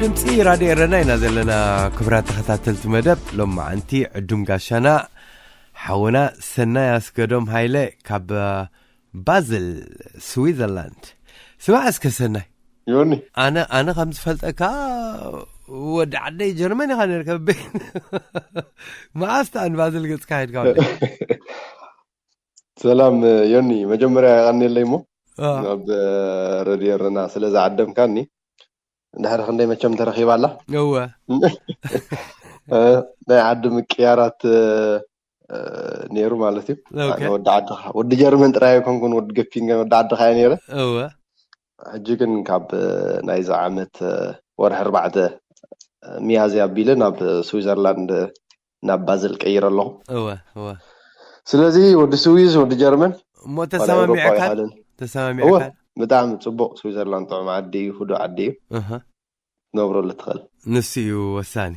ድምፂ ራድዮ ኤረና ኢና ዘለና። ክብራት ተኸታተልቲ መደብ ሎማዓንቲ ዕዱም ጋሻና ሓውና ሰናይ ኣስገዶም ሃይለ ካብ ባዝል ስዊዘርላንድ። ስማዕ እስከ ሰናይ፣ ዮኒ። ኣነ ኣነ ከም ዝፈልጠካ ወዲ ዓደይ ጀርመን ኢኻ ነርካ። መዓስ ተኣን ባዝል ገጽካ ሄድካ ወዲ? ሰላም ዮኒ፣ መጀመርያ የቐንየለይ እሞ ኣብ ረድዮ ኤረና ስለ ዝዓደምካኒ። ድሕሪ ክንደይ መቸም ተረኺባ ኣላ። እወ። ናይ ዓዲ ምቅያራት ነይሩ ማለት እዩ። ወዲ ዓድኻ፣ ወዲ ጀርመን ጥራይ ኣይኮንኩን፣ ወዲ ገፊንገን ወዲ ዓድኻ እየ ነይረ። እወ። ሕጂ ግን ካብ ናይዚ ዓመት ወርሒ ኣርባዕተ ሚያዝያ ኣቢለ ናብ ስዊዘርላንድ ናብ ባዝል ቀይረ ኣለኹ። እወ፣ እወ። ስለዚ ወዲ ስዊዝ፣ ወዲ ጀርመን፣ እሞ ተሰማሚዕካ? ተሰማሚዕካ? ብጣዕሚ ጽቡቕ። ስዊዘርላንድ ጥዑም ዓዲ እዩ፣ ህዱእ ዓዲ እዩ። ትነብረሉ ትኽእል። ንሱ እዩ ወሳኒ።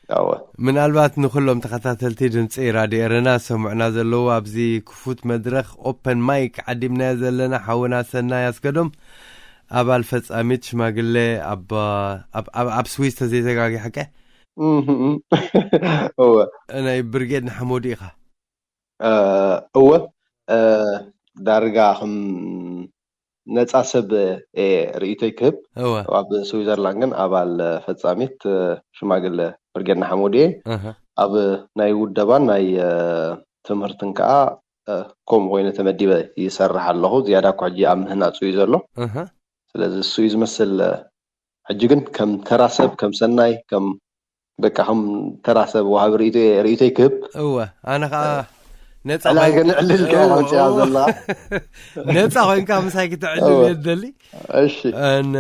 ኣወ። ምናልባት ንኹሎም ተኸታተልቲ ድምፂ ራድዮ ኤረና ዝሰምዑና ዘለዉ፣ ኣብዚ ክፉት መድረኽ ኦፐን ማይክ ዓዲምናዮ ዘለና ሓውና ሰናይ ኣስገዶም፣ ኣባል ፈጻሚት ሽማግሌ ኣብ ኣብ- ኣብ- ኣብ ስዊስ ተዘይተጋጊ ሓቀ? እወ። ናይ ብርጌድ ንሓመዱ ኢኻ። እወ። ዳርጋ ከም ነፃ ሰብ እየ ርእይቶይ ክህብ። እወ። ኣብ ስዊዘርላንድ ግን ኣባል ፈጻሚት ሽማግለ ብርጌድ ንሓመዱ እየ። ኣብ ናይ ውደባን ናይ ትምህርትን ከዓ ከምኡ ኮይነ ተመዲበ ይሰርሕ ኣለኹ። ዝያዳ እኮ ሕጂ ኣብ ምህናፁ እዩ ዘሎ። ስለዚ እሱ እዩ ዝመስል። ሕጂ ግን ከም ተራ ሰብ፣ ከም ሰናይ፣ ከም በቃ ከም ተራ ሰብ ወሃቢ ርእይቶ- ርእይቶይ ክህብ። እወ፣ ኣነ ከዓ ነፃ ዕላል ኮይንካ- ግን ዕልል እወ፣ ከይወፅያ እወ። ዘላ። ነፃ ኮይንካ ምሳይ ክተዕልል እወ። እየ ዝደሊ። እሺ። እን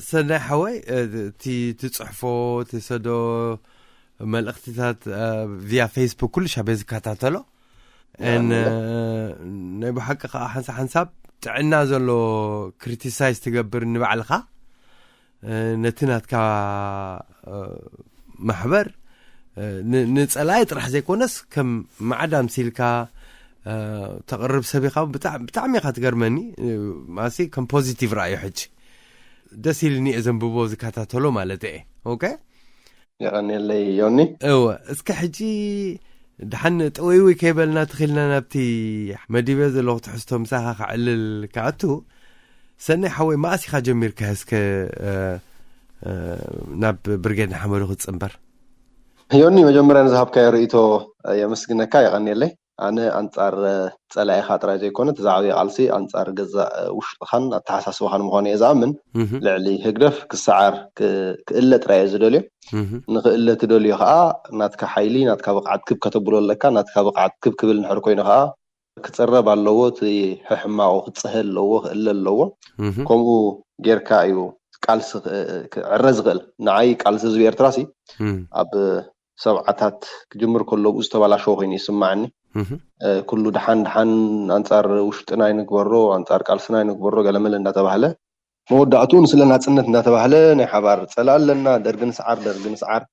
ሰናይ ሓወይ፣ እቲ ትፅሕፎ ትሰዶ መልእኽትታት ቪያ ፌስቡክ ኩሉ ሻብ ዝከታተሎ። እን ናይ ብሓቂ ከዓ ሓንሳብ ሓንሳብ ጥዕና ዘሎ ክሪቲሳይዝ ትገብር ንባዕልኻ፣ ነቲ ናትካ ማሕበር ንፀላኢ ጥራሕ ዘይኮነስ ከም ማዕዳ ምሲልካ ተቕርብ ሰብ ኢኻ። ብጣዕሚ ኢኻ ትገርመኒ። ማሲ ከም ፖዚቲቭ ራእዩ ሕጂ ደስ ኢልኒ እየ ዘንብቦ ዝከታተሎ ማለት እየ። ኦኬ። የቐንየለይ ዮኒ። እወ፣ እስከ ሕጂ ድሓን ጠወይወይ ከይበልና ትኽልና ናብቲ መዲበ ዘለኹ ትሕዝቶ ምሳኻ ክዕልል ክኣቱ። ሰናይ ሓወይ፣ መኣስ ኢኻ ጀሚርካ እስከ ናብ ብርጌድ ንሓመዱ ክትጽንበር? ዮኒ፣ መጀመርያ ንዝሃብካዮ ርእይቶ የመስግነካ፣ የቐንየለይ። ኣነ ኣንጻር ጸላኢኻ ጥራይ ዘይኮነ፣ እቲ ዝዓበየ ቃልሲ ኣንጻር ገዛእ ውሽጥኻን ኣተሓሳስባኻን ምዃኑ እየ ዝኣምን። ልዕሊ ህግደፍ ክሰዓር ክእለ ጥራይ እየ ዝደልዮ። ንኽእለ ትደልዮ ኸኣ ናትካ ሓይሊ፣ ናትካ ብቕዓት ክብ ከተብሎ ኣለካ። ናትካ ብቕዓት ክብ ክብል እንድሕር ኮይኑ ኸኣ ክጽረብ ኣለዎ፣ እቲ ሕሕማቑ ክጽሀ ኣለዎ፣ ክእለ ኣለዎ። ከምኡ ጌርካ እዩ ቃልሲ ክዕረ ዝኽእል። ንዓይ ቃልሲ ህዝቢ ኤርትራሲ ኣብ ሰብዓታት ክጅምር ከሎ ብኡ ዝተባላሸወ ኮይኑ ይስማዓኒ። ኩሉ ድሓን ድሓን ኣንጻር ውሽጥና ይንግበሮ፣ ኣንጻር ቃልስና ይንግበሮ ገለመለ እንዳተባህለ፣ መወዳእትኡ ንስለ ናጽነት እንዳተባህለ ናይ ሓባር ጸላ ኣለና፣ ደርጊ ንስዓር፣ ደርጊ ንስዓር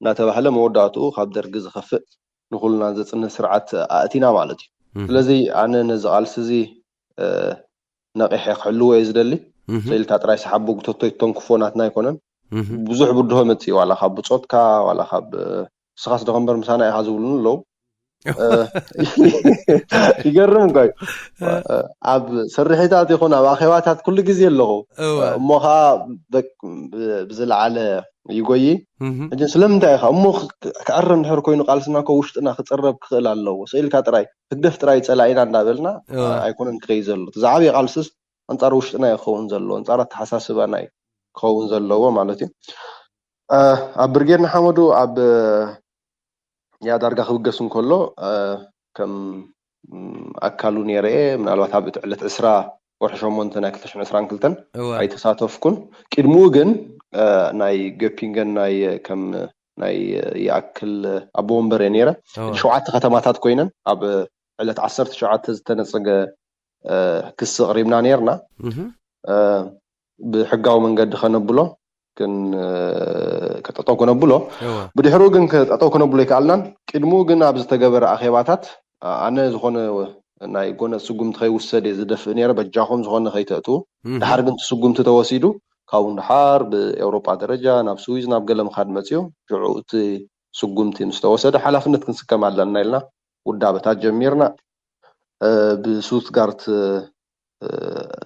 እንዳተባህለ መወዳእትኡ ካብ ደርጊ ዝኸፍእ ንኹልና ዘጽንት ስርዓት ኣእቲና ማለት እዩ። ስለዚ ኣነ ነዚ ቃልሲ እዚ ነቒሐ ክሕልዎ እየ ዝደሊ። ስኢልካ ጥራይ ሰሓቦ ጉተቶ ይተንክፎ ናትና ኣይኮነን። ብዙሕ ብድሆ መጽእ፣ ዋላ ካብ ብጾትካ፣ ዋላ ካብ ንስኻስ ደኸምበር ምሳና ኢኻ ዝብሉን ኣለዉ። ይገርም እንኳ እዩ። ኣብ ስርሒታት ይኹን ኣብ ኣኼባታት ኩሉ ግዜ ኣለኹ። እሞ ኸዓ ብዝለዓለ ይጎይ። ሕጂ ስለምንታይ ኢኻ እሞ ክዕረ እንድሕር ኮይኑ ቃልስና ኮ ውሽጥና ክጽረብ ክኽእል ኣለዎ። ስኢልካ ጥራይ ህግደፍ ጥራይ ጸላኢና እንዳበልና ኣይኮነን ክኸይ ዘሎ። እቲ ዝዓበየ ቃልስስ ኣንጻር ውሽጥና እዩ ክኸውን ዘለዎ፣ ኣንጻር ኣተሓሳስባና እዩ ክኸውን ዘለዎ ማለት እዩ። ኣብ ብርጌድ ንሓመዱ ኣብ ያ ዳርጋ ክብገስ እንከሎ ከም ኣካሉ ነይረ እየ። ምናልባት ኣብ ዕለት ዕስራ ወርሒ ሸሞንተ ናይ ክልተ ሽሕን ዕስራን ክልተን ኣይተሳተፍኩን። ቅድሚኡ ግን ናይ ገፒንገን ናይ ከም ናይ ይኣክል ኣቦ ወንበር እየ ነይረ። ሸውዓተ ከተማታት ኮይነን ኣብ ዕለት ዓሰርተ ሸውዓተ ዝተነጸገ ክሲ ኣቕሪብና ነይርና። ብሕጋዊ መንገዲ ከነብሎ ግን ከጠጠው ከነብሎ፣ ብድሕሩ ግን ከጠጠው ከነብሎ ይከኣልናን። ቅድሙ ግን ኣብ ዝተገበረ ኣኼባታት ኣነ ዝኾነ ናይ ጎነጽ ስጉምቲ ከይውሰድ እየ ዝደፍእ ነይረ። በጃኹም ዝኾነ ከይተእትዉ። ድሓር ግን እቲ ስጉምቲ ተወሲዱ ካብኡ ንድሓር ብኤውሮጳ ደረጃ ናብ ስዊዝ ናብ ገለ ምኻድ መፅዩ። ሽዑ እቲ ስጉምቲ ምስ ተወሰደ ሓላፍነት ክንስከም ኣለና ኢልና ውዳበታት ጀሚርና። ብስቱትጋርት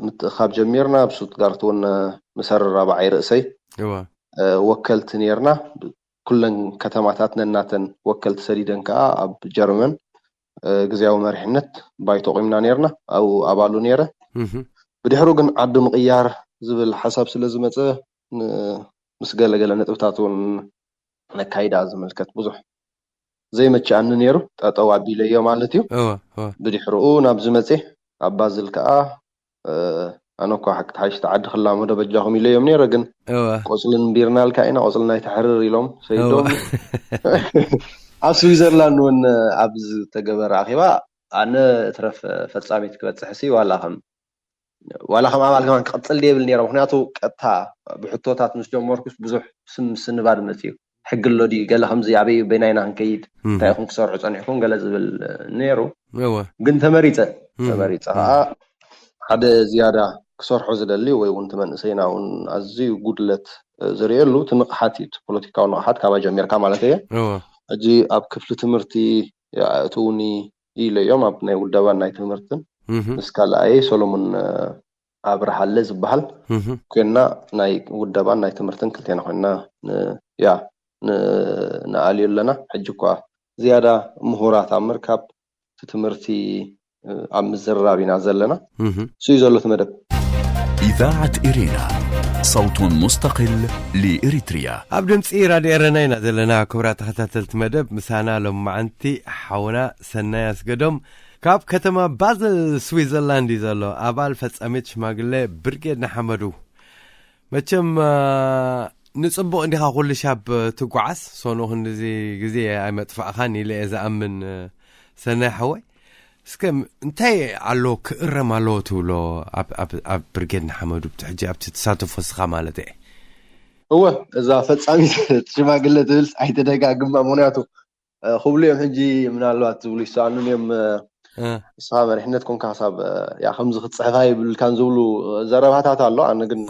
ምትእኻብ ጀሚርና። ብስቱትጋርት እውን ምሰር ራብዓይ ርእሰይ ወከልቲ ነርና። ኩለን ከተማታት ነናተን ወከልቲ ሰዲደን ከዓ ኣብ ጀርመን ግዜያዊ መሪሕነት ባይቶ ቁምና ነርና። ኣብኡ ኣባሉ ነረ። ብድሕሩ ግን ዓዲ ምቕያር ዝብል ሓሳብ ስለ ዝመፀ ምስ ገለገለ ነጥብታት እውን ነካይዳ ዝምልከት ብዙሕ ዘይመቸኣኒ ነይሩ። ጠጠው ኣቢለዮ ማለት እዩ። ብድሕርኡ ናብዚ መፅየ። ኣብ ባዝል ከዓ ኣነ እኳ ሓቂ ሓይሽ ተዓዲ ክላመዶ በጃኹም ኢለዮም ነይረ። ግን ቆፅሊ ንቢርናልካ ኢና፣ ቆፅሊ ናይ ተሕርር ኢሎም ሰይዶም። ኣብ ስዊዘርላንድ እውን ኣብ ዝተገበረ ኣኼባ ኣነ እትረፍ ፈፃሚት ክበፅሕሲ ዋላ ከም ዋላ ከም ኣባል ከማን ክቕፅል ደብል ነይረ። ምክንያቱ ቀጥታ ብሕቶታት ምስ ጀመርኩስ ብዙሕ ስም ስንባድ መፅዩ። ሕጊ ኣሎ ድዩ? ገለ ከምዚ ኣበይ በናይና ክንከይድ እንታይ ኢኹም ክሰርሑ ፀኒሕኩም ገለ ዝብል ነይሩ። ግን ተመሪፀ ተመሪፀ ከዓ ሓደ ዝያዳ ክሰርሖ ዝደሊ ወይ እውን እቲ መንእሰይና እውን ኣዝዩ ጉድለት ዝርእየሉ እቲ ንቕሓት እዩ። እቲ ፖለቲካዊ ንቕሓት ካባይ ጀሚርካ ማለት እየ። ሕጂ ኣብ ክፍሊ ትምህርቲ ኣእትውኒ ኢለዮም ኣብ ናይ ውደባን ናይ ትምህርትን ምስ ካልኣየ ሰሎሙን ኣብርሃለ ዝበሃል ኮይና ናይ ውደባን ናይ ትምህርትን ክልቴና ኮይና ያ ንኣልዩ ኣለና። ሕጂ እኳ ዝያዳ ምሁራት ኣብ ምርካብ እቲ ትምህርቲ ኣብ ምዝርራብ ኢና ዘለና። እሱ እዩ ዘሎ እቲ መደብ። إذاعة إرينا، صوت مستقل لإريتريا. ኣብ ድምፂ ራድዮ ኤረና ኢና ዘለና። ክቡራት ተኸታተልቲ መደብ፣ ምሳና ሎማዓንቲ ሓውና ሰናይ ኣስገዶም ካብ ከተማ ባዘል ስዊዘርላንድ እዩ ዘሎ። ኣባል ፈጻሚት ሽማግሌ ብርጌድ ንሓመዱ። መቸም ንፅቡቕ እንዲኻ ኩሉ ሻብ ትጓዓዝ፣ ሶኑ ክንድዚ ግዜ ኣይመጥፋእኻን ኢለ እየ ዝኣምን። ሰናይ ሓወይ፣ እስከ እንታይ ኣሎ ክእረም ኣለዎ ትብሎ ኣብ ብርጌድ ንሓመዱ ብቲ ሕጂ ኣብቲ ትሳተፎ ስኻ ማለት እየ? እወ፣ እዛ ፈጻሚት ሽማግለ ትብልስ ኣይተደጋግማ። ምክንያቱ ክብሉ እዮም ሕጂ ምናልባት ዝብሉ ይሰኣኑን እዮም። ንስኻ መሪሕነት ኮንካ ክሳብ ያ ከምዚ ክትፅሕፋ ይብልካን ዝብሉ ዘረባታት ኣሎ። ኣነ ግን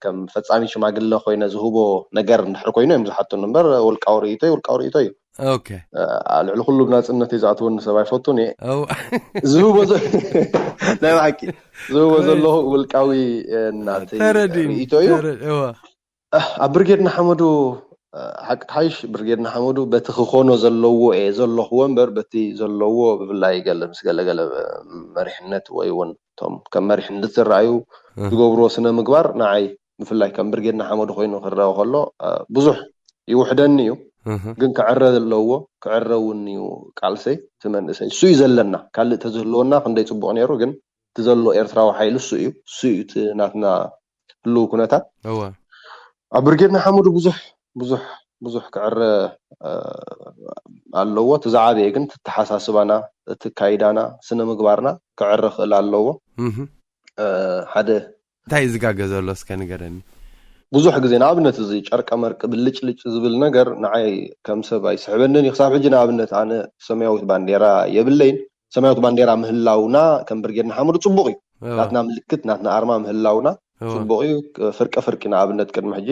ከም ፈጻሚ ሽማግለ ኮይነ ዝህቦ ነገር እንድሕር ኮይኑ እዮም ዝሓቱን እምበር ውልቃዊ ርእይቶ ውልቃዊ ርእይቶ እዩ። ልዕሊ ኩሉ ብናፅነት እዩ ዝኣትወኒ ሰብ ኣይፈቱን እየ። ዝህቦ ናይ ብሓቂ ዝህቦ ዘለኹ ውልቃዊ ናተይ ርእይቶ እዩ። ኣብ ብርጌድ ንሓመዱ ሓቂ ሓይሽ ብርጌድ ንሓመዱ በቲ ክኾኖ ዘለዎ እየ ዘለኽዎ እምበር በቲ ዘለዎ ብፍላይ ገለ ምስ ገለገለ መሪሕነት ወይ እውን እቶም ከም መሪሕነት ዝረኣዩ ዝገብርዎ ስነ ምግባር ንዓይ ብፍላይ ከም ብርጌድ ንሓመዱ ኮይኑ ክረአ ከሎ ብዙሕ ይውሕደኒ እዩ። ግን ክዕረ ኣለዎ፣ ክዕረ እውን እዩ ቃልሰይ። እቲ መንእሰይ እሱ እዩ ዘለና። ካልእ ተዝህልወና ክንደይ ፅቡቕ ነይሩ። ግን እቲ ዘሎ ኤርትራዊ ሓይሊ እሱ እዩ። እሱ እዩ እቲ ናትና ህልው ኩነታት። ኣብ ብርጌድ ንሓመዱ ብዙሕ ብዙሕ ብዙሕ ክዕረ ኣለዎ። እቲ ዝዓበየ ግን እቲ ኣተሓሳስባና፣ እቲ ካይዳና፣ ስነ ምግባርና ክዕረ ክእል ኣለዎ። ሓደ እንታይ እዩ ዝጋገ ዘሎ እስከ ንገረኒ። ብዙሕ ግዜ ንኣብነት እዚ ጨርቀ መርቂ ብልጭልጭ ዝብል ነገር ንዓይ ከም ሰብ ኣይስሕበንን እዩ። ክሳብ ሕጂ ንኣብነት ኣነ ሰማያዊት ባንዴራ የብለይን። ሰማያዊት ባንዴራ ምህላውና ከም ብርጌድ ንሓመዱ ፅቡቕ እዩ። ናትና ምልክት ናትና ኣርማ ምህላውና ፅቡቕ እዩ። ፍርቂ ፍርቂ ንኣብነት ቅድሚ ሕጂ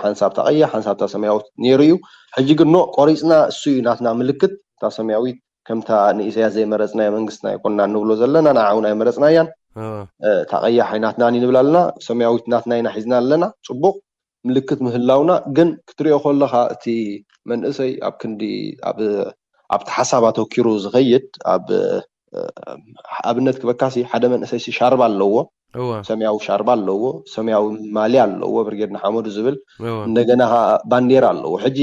ሓንሳብ ታቐያ ሓንሳብ ሰማያዊት ነይሩ እዩ። ሕጂ ግን ኖ ቆሪፅና እሱ እዩ ናትና ምልክት እታ ሰማያዊት ከምታ ንኢሳያስ ዘይመረፅናዮ መንግስትና ኣይኮንና ንብሎ ዘለና ንዓ እውን ኣይመረፅናያን። እታ ቀያሕ ኣይናትናን ንብል ኣለና። ሰማያዊት ናትና ኢና ሒዝና ኣለና። ፅቡቕ ምልክት ምህላውና ግን ክትሪኦ ከለኻ እቲ መንእሰይ ኣብ ክንዲ ኣብቲ ሓሳብ ኣተኪሩ ዝኸይድ ኣብ ኣብነት ክበካሲ ሓደ መንእሰይ ሻርባ ኣለዎ። ሰማያዊ ሻርባ ኣለዎ። ሰማያዊ ማልያ ኣለዎ። ብርጌድ ንሓመዱ ዝብል እንደገና ባንዴራ ኣለዎ። ሕጂ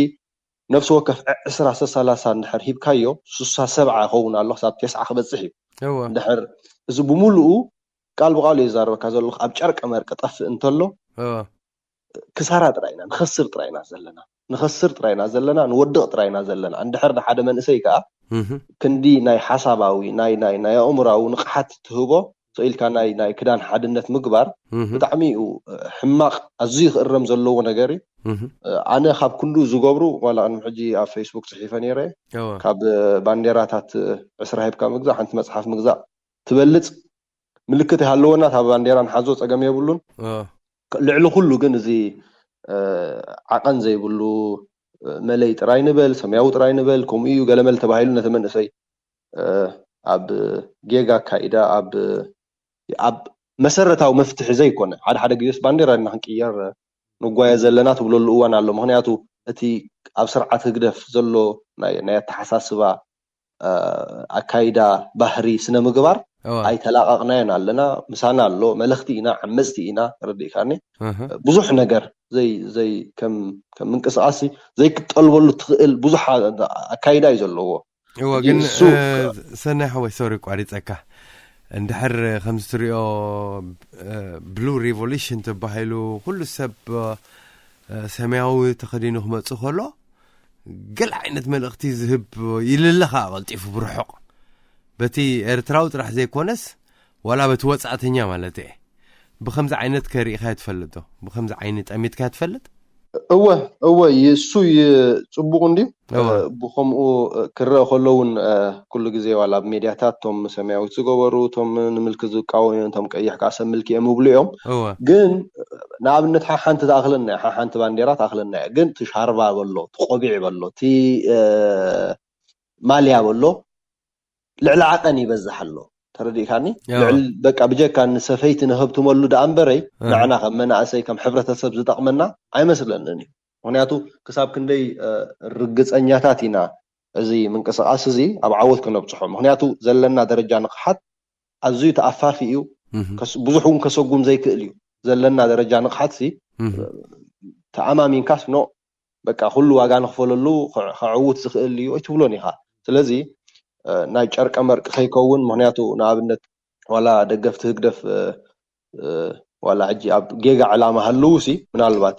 ነፍሲ ወከፍ ዕስራ ሰላሳ እንድሕር ሂብካዮ ስሳ ሰብዓ ይኸውን ኣሎ ክሳብ ተስዓ ክበፅሕ እዩ። እንድሕር እዚ ብምሉኡ ቃል ብቃሉ የዛረበካ ዘለኹ ኣብ ጨርቀ መርቀ ጠፍእ እንተሎ ክሳራ ጥራይ ኢና ንኸስር ጥራይ ኢና ዘለና ንኸስር ጥራይ ኢና ዘለና ንወድቕ ጥራይ ኢና ዘለና። እንድሕር ንሓደ መንእሰይ ከዓ ክንዲ ናይ ሓሳባዊ ናይ ናይ ናይ ኣእምራዊ ንቕሓት ትህቦ ስኢልካ ናይ ናይ ክዳን ሓድነት ምግባር ብጣዕሚ እዩ ሕማቕ ኣዝዩ ክእረም ዘለዎ ነገር እዩ። ኣነ ካብ ክንዱ ዝገብሩ ዋላ ቅድሚ ሕጂ ኣብ ፌስቡክ ፅሒፈ ነይረ ካብ ባንዴራታት ዕስራ ሂብካ ምግዛእ ሓንቲ መፅሓፍ ምግዛእ ትበልፅ ምልክት ይሃለወና እታ ባንዴራ ንሓዞ ፀገም የብሉን። ልዕሊ ኩሉ ግን እዚ ዓቐን ዘይብሉ መለይ ጥራይ ንበል፣ ሰማያዊ ጥራይ ንበል፣ ከምኡ እዩ ገለመል ተባሂሉ ነቲ መንእሰይ ኣብ ጌጋ ኣካይዳ ኣብ ኣብ መሰረታዊ መፍትሒ ዘይኮነ፣ ሓደ ሓደ ግዜስ ባንዴራ ኢና ክንቅየር ንጓየ ዘለና ትብለሉ እዋን ኣሎ። ምክንያቱ እቲ ኣብ ስርዓት ህግደፍ ዘሎ ናይ ኣተሓሳስባ ኣካይዳ፣ ባህሪ፣ ስነ ምግባር ኣይተላቐቕናዮን ኣለና። ምሳና ኣሎ፣ መለኽቲ ኢና፣ ዓመፅቲ ኢና። ተረዲእካኒ? ብዙሕ ነገር ዘይ ዘይ ከም ከም ምንቅስቃስ ዘይክጠልበሉ ትኽእል ብዙሕ ኣካይዳ እዩ ዘለዎ። እወ ግን ሰናይ ሓወይ፣ ሶሪ ቋሪፀካ። እንድሕር ከምዚ ትሪኦ ብሉ ሪቮሉሽን ተባሂሉ ኩሉ ሰብ ሰማያዊ ተኸዲኑ ክመፅእ ከሎ ገለ ዓይነት መልእኽቲ ዝህብ ይልለ ከዓ ቀልጢፉ ብርሑቕ በቲ ኤርትራዊ ጥራሕ ዘይኮነስ ዋላ በቲ ወፃእተኛ ማለት እየ። ብከምዚ ዓይነት ከሪኢኻ ትፈልጥ ዶ? ብከምዚ ዓይኒ ጠሚትካ ትፈልጥ? እወ እወ፣ እሱ እዩ ፅቡቕ እንድዩ። ብከምኡ ክረአ ከሎ እውን ኩሉ ግዜ ዋላ ኣብ ሜድያታት እቶም ሰማያዊት ዝገበሩ፣ እቶም ንምልኪ ዝቃወሙ እዮም፣ እቶም ቀይሕ ከዓ ሰብ ምልኪ እዮም ይብሉ እዮም። ግን ንኣብነት ሓሓንቲ ትኣኽለና እያ፣ ሓሓንቲ ባንዴራ ትኣኽለና እያ። ግን እቲ ሻርባ በሎ፣ እቲ ቆቢዕ በሎ፣ እቲ ማልያ በሎ ልዕሊ ዓቐን ይበዝሕ ኣሎ። ተረዲእካኒ? ልዕሊ በቃ ብጀካ ንሰፈይቲ ንህብትመሉ ደኣ እምበረይ ንዕና ከም መናእሰይ ከም ሕብረተሰብ ዝጠቕመና ኣይመስለንን እዩ። ምክንያቱ ክሳብ ክንደይ ርግፀኛታት ኢና እዚ ምንቅስቃስ እዚ ኣብ ዓወት ክነብፅሖ? ምክንያቱ ዘለና ደረጃ ንቕሓት ኣዝዩ ተኣፋፊ እዩ። ብዙሕ እውን ከሰጉም ዘይክእል እዩ። ዘለና ደረጃ ንቕሓት ሲ ተኣማሚንካስ ኖ በቃ ኩሉ ዋጋ ንኽፈለሉ ከዕውት ዝኽእል እዩ ኣይትብሎን ኢኻ። ስለዚ ናይ ጨርቀ መርቂ ከይከውን፣ ምክንያቱ ንኣብነት ዋላ ደገፍቲ ህግደፍ ዋላ ሕጂ ኣብ ጌጋ ዕላማ ሃለዉ ሲ ምናልባት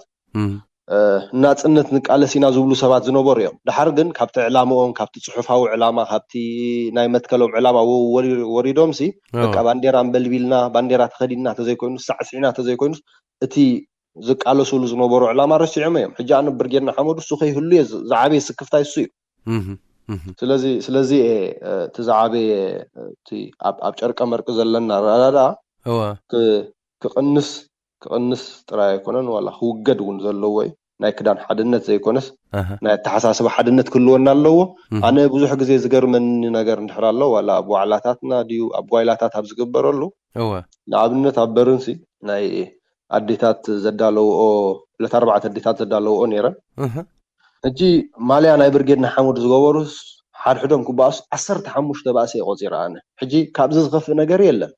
ናፅነት ንቃለስ ኢና ዝብሉ ሰባት ዝነበሩ እዮም። ድሓር ግን ካብቲ ዕላምኦም፣ ካብቲ ፅሑፋዊ ዕላማ፣ ካብቲ ናይ መትከሎም ዕላማ ወሪዶም ሲ በቃ ባንዴራ እንበልቢልና፣ ባንዴራ ተኸዲንና ተዘይኮይኑ፣ ሳዕስዒና ተዘይኮይኑ እቲ ዝቃለስሉ ዝነበሩ ዕላማ ረሲዖም እዮም። ሕጂ ኣነ ብርጌድ ንሓመዱ እሱ ከይህሉ እየ ዝዓበየ ስክፍታይ እሱ እዩ። ስለዚ ስለዚ እየ እቲ ዝዓበየ እቲ ኣብ ጨርቀ መርቂ ዘለና ኣረዳድኣ ክቕንስ ክቕንስ ጥራይ ኣይኮነን፣ ዋላ ክውገድ እውን ዘለዎ እዩ። ናይ ክዳን ሓድነት ዘይኮነስ ናይ ኣተሓሳስባ ሓድነት ክህልወና ኣለዎ። ኣነ ብዙሕ ግዜ ዝገርመኒ ነገር እንድሕር ኣሎ፣ ዋላ ኣብ ዋዕላታትና ድዩ ኣብ ጓይላታት ኣብ ዝግበረሉ፣ ንኣብነት ኣብ በርንሲ ናይ ኣዴታት ዘዳለውኦ ዕለት ኣርባዕተ ኣዴታት ዘዳለውኦ ነይረን። ሕጂ ማልያ ናይ ብርጌድ ንሓመዱ ዝገበሩስ ሓድሕዶም ክበኣሱ ዓሰርተ ሓሙሽተ ባእሲ እየ ቆፂረ ኣነ። ሕጂ ካብዚ ዝኸፍእ ነገር የለን።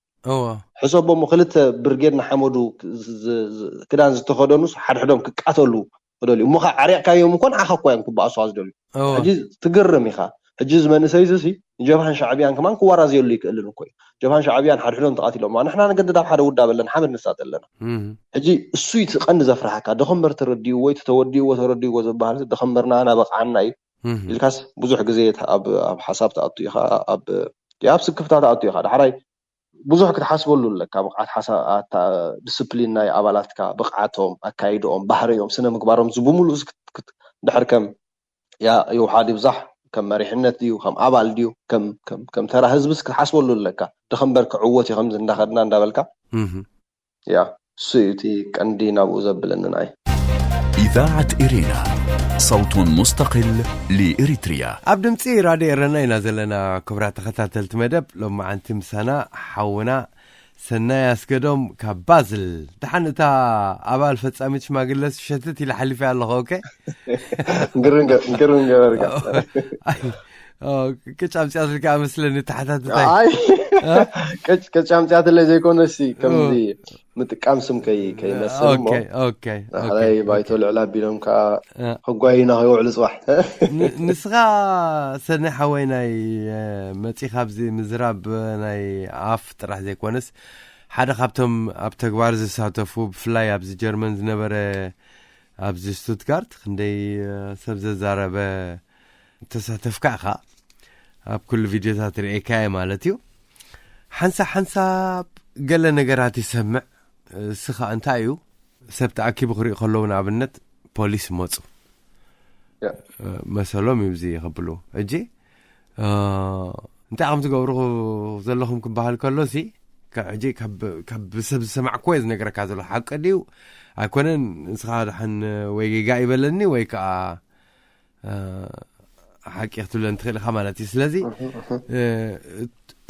ሕሰቦ እሞ ክልተ ብርጌድ ንሓመዱ ክዳን ዝተኸደኑስ ሓድሕዶም ክቃተሉ ክደልዩ እሞ ከዓ ዓሪቕካዮም እኮ ንዓኻ እኮ እዮም ክበኣሱ ዝደልዩ። ሕጂ ትግርም ኢኻ። ሕጂ እዚ መንእሰይ እዚ ንጀብሃን ሻዕብያን ከማን ክዋራዝየሉ ይክእልን እኮ እዩ። ጀብሃን ሻዕብያን ሓድሕዶም ተቃቲሎም ንሕና ንገድድ ኣብ ሓደ ውዳብ ኣለና ሓመድ ንሳጥ ኣለና። ሕጂ እሱ እቲ ቀንዲ ዘፍርሃካ ደኸምበር ተረድእዎ ወይ ተወዲእዎ ተረድእዎ ዝበሃል ደኸምበርና ናበቃዓና እዩ ኢልካስ ብዙሕ ግዜ ኣብ ሓሳብ ተኣቱ ኢኻ፣ ኣብ ስክፍታ ተኣቱ ኢኻ። ዳሕራይ ብዙሕ ክትሓስበሉ ኣለካ። ብቕዓት ሓሳብ፣ ዲስፕሊን ናይ ኣባላትካ፣ ብቕዓቶም፣ ኣካይድኦም፣ ባህሪኦም፣ ስነ ምግባሮም እዚ ብምሉእ ድሕር ከም ይውሓድ ይብዛሕ ከም መሪሕነት ድዩ ከም ኣባል ድዩ ከም ተራ ህዝብስ ክትሓስበሉ ኣለካ። ድኸምበር ክዕወት እዩ ከምዚ እንዳኸድና እንዳበልካ ያ እሱ እዩ እቲ ቀንዲ ናብኡ ዘብለኒ ንዓይ። إذاعة إرينا، صوت مستقل لإريتريا. ኣብ ድምፂ ራድዮ ኤረና ኢና ዘለና። ክቡራት ተኸታተልቲ መደብ ሎማዓንቲ ምሳና ሓውና ሰናይ ኣስገዶም ካብ ባዝል። ደሓን እታ ኣባል ፈጻሚት ሽማግለስ ሸትት ኢላ ሓሊፈ ኣለኹ። ኦኬ ግርም ገበርካ። ቅጭ ኣምፅኣትልካ መስለኒ ተሓታትታይ። ቅጭ ኣምፅኣትለይ ዘይኮነሲ ከምዚ ምጥቃም ስም ከይመስል እሞ ይ ባይቶ ልዕል ኣቢሎም ከዓ ህጓይና ከይውዕሉ ፅባሕ። ንስኻ ሰነ ሓወይ ናይ መፂኻ ኣብዚ ምዝራብ ናይ ኣፍ ጥራሕ ዘይኮነስ ሓደ ካብቶም ኣብ ተግባር ዝሳተፉ ብፍላይ ኣብዚ ጀርመን ዝነበረ ኣብዚ ስቱትጋርት ክንደይ ሰብ ዘዛረበ ተሳተፍካ ኢኻ። ኣብ ኩሉ ቪድዮታት ርእየካ እየ ማለት እዩ። ሓንሳብ ሓንሳብ ገለ ነገራት ይሰምዕ። እስኻ እንታይ እዩ ሰብ ተኣኪቡ ክርኢ ከለዉ ንኣብነት ፖሊስ መፁ መሰሎም እዩ እዚ ክብሉ ሕጂ እንታይ ከም ትገብሩ ዘለኹም ክበሃል ከሎ ሲ ካብ ሕጂ ካብ ካብ ሰብ ዝሰማዕኩዎ እየ ዝነግረካ ዘሎ። ሓቂ ድዩ ኣይኮነን? ንስኻ ደሓን ወይ ጌጋ ይበለኒ ወይ ከዓ ሓቂ ክትብለን ትኽእል ኢኻ ማለት እዩ። ስለዚ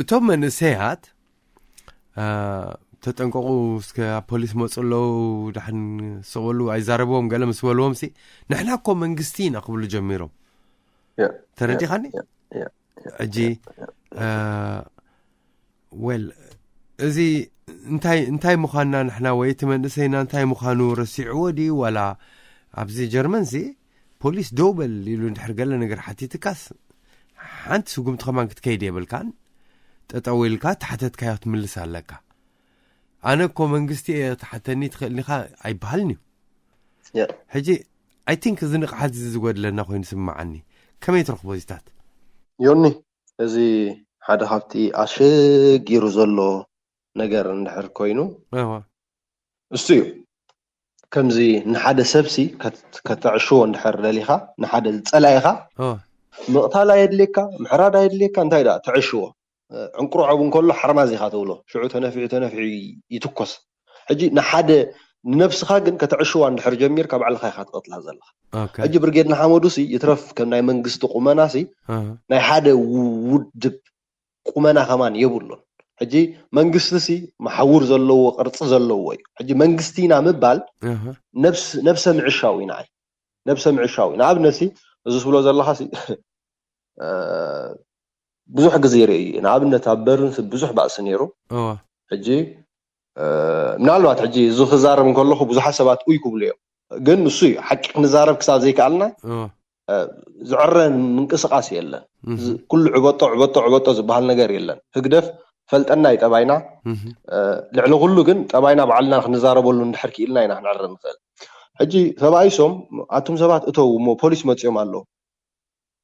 እቶም መንእሰያት ተጠንቀቑ፣ እስከ ኣብ ፖሊስ መፁ ኣለዉ፣ ደሓን ሰበሉ ኣይዛረብዎም ገለ ምስ በልዎም ሲ፣ ንሕና እኮ መንግስቲ ኢና ክብሉ ጀሚሮም። ተረዲኻኒ? ሕጂ ወል እዚ እንታይ እንታይ ምዃንና ንሕና ወይ እቲ መንእሰይና እንታይ ምዃኑ ረሲዕዎ ድዩ? ዋላ ኣብዚ ጀርመን ሲ ፖሊስ ደው በል ኢሉ እንድሕር ገለ ነገር ሓቲትካስ ሓንቲ ስጉምቲ ከማን ክትከይድ የብልካን። ጠጠው ኢልካ ተሓተትካዮ ትምልስ ኣለካ። ኣነ እኮ መንግስቲ እየ ትሓተኒ ትኽእል ኢኻ ኣይበሃልን እዩ። ሕጂ ኣይ ቲንክ እዚ ንቕሓት እዚ ዝጎድለና ኮይኑ ስምዓኒ። ከመይ ትረኽቦ እዚታት? ዮኒ፣ እዚ ሓደ ካብቲ ኣሸጊሩ ዘሎ ነገር እንድሕር ኮይኑ እሱ እዩ። ከምዚ ንሓደ ሰብሲ ከተዕሽዎ እንድሕር ደሊኻ፣ ንሓደ ዝፀላኢኻ ምቕታል ኣየድልየካ፣ ምሕራድ ኣየድልየካ፣ እንታይ ደኣ ተዕሽዎ። ዕንቁርዖብ እንከሎ ሓርማዝ ኢኻ ትብሎ፣ ሽዑ ተነፊዑ ተነፊዑ ይትኮስ። ሕጂ ንሓደ ንነብስኻ ግን ከተዕሽዋ እንድሕር ጀሚርካ ባዕልኻ ኢኻ ትቐትላ ዘለኻ። ሕጂ ብርጌድ ንሓመዱ ሲ ይትረፍ ከም ናይ መንግስቲ ቁመና ሲ ናይ ሓደ ውድብ ቁመና ከማን የብሉን። ሕጂ መንግስቲ ሲ መሓውር ዘለዎ ቅርፂ ዘለዎ እዩ። ሕጂ መንግስቲ ኢና ምባል ነብሰ ምዕሻው እዩ ንዓይ፣ ነብሰ ምዕሻው እዩ። ንኣብነት ሲ እዚ ትብሎ ዘለኻ ሲ ብዙሕ ግዜ ርኢ። ንኣብነት ኣብ በርን ብዙሕ ባእሲ ነይሩ። ሕጂ ምናልባት ሕጂ እዚ ክዛረብ እንከለኹ ብዙሓት ሰባት ኡይ ክብሉ እዮም፣ ግን ንሱ እዩ ሓቂ ክንዛረብ ክሳብ ዘይከኣልና ዝዕረ ምንቅስቃስ የለን። ኩሉ ዕበጦ ዕበጦ ዕበጦ ዝበሃል ነገር የለን። ህግደፍ ፈልጠና እዩ ጠባይና። ልዕሊ ኩሉ ግን ጠባይና ባዕልና ክንዛረበሉ እንድሕር ክኢልና ኢና ክንዕረ ንኽእል። ሕጂ ተባኢሶም ኣቱም ሰባት እተው እሞ ፖሊስ መፅኦም ኣለዉ።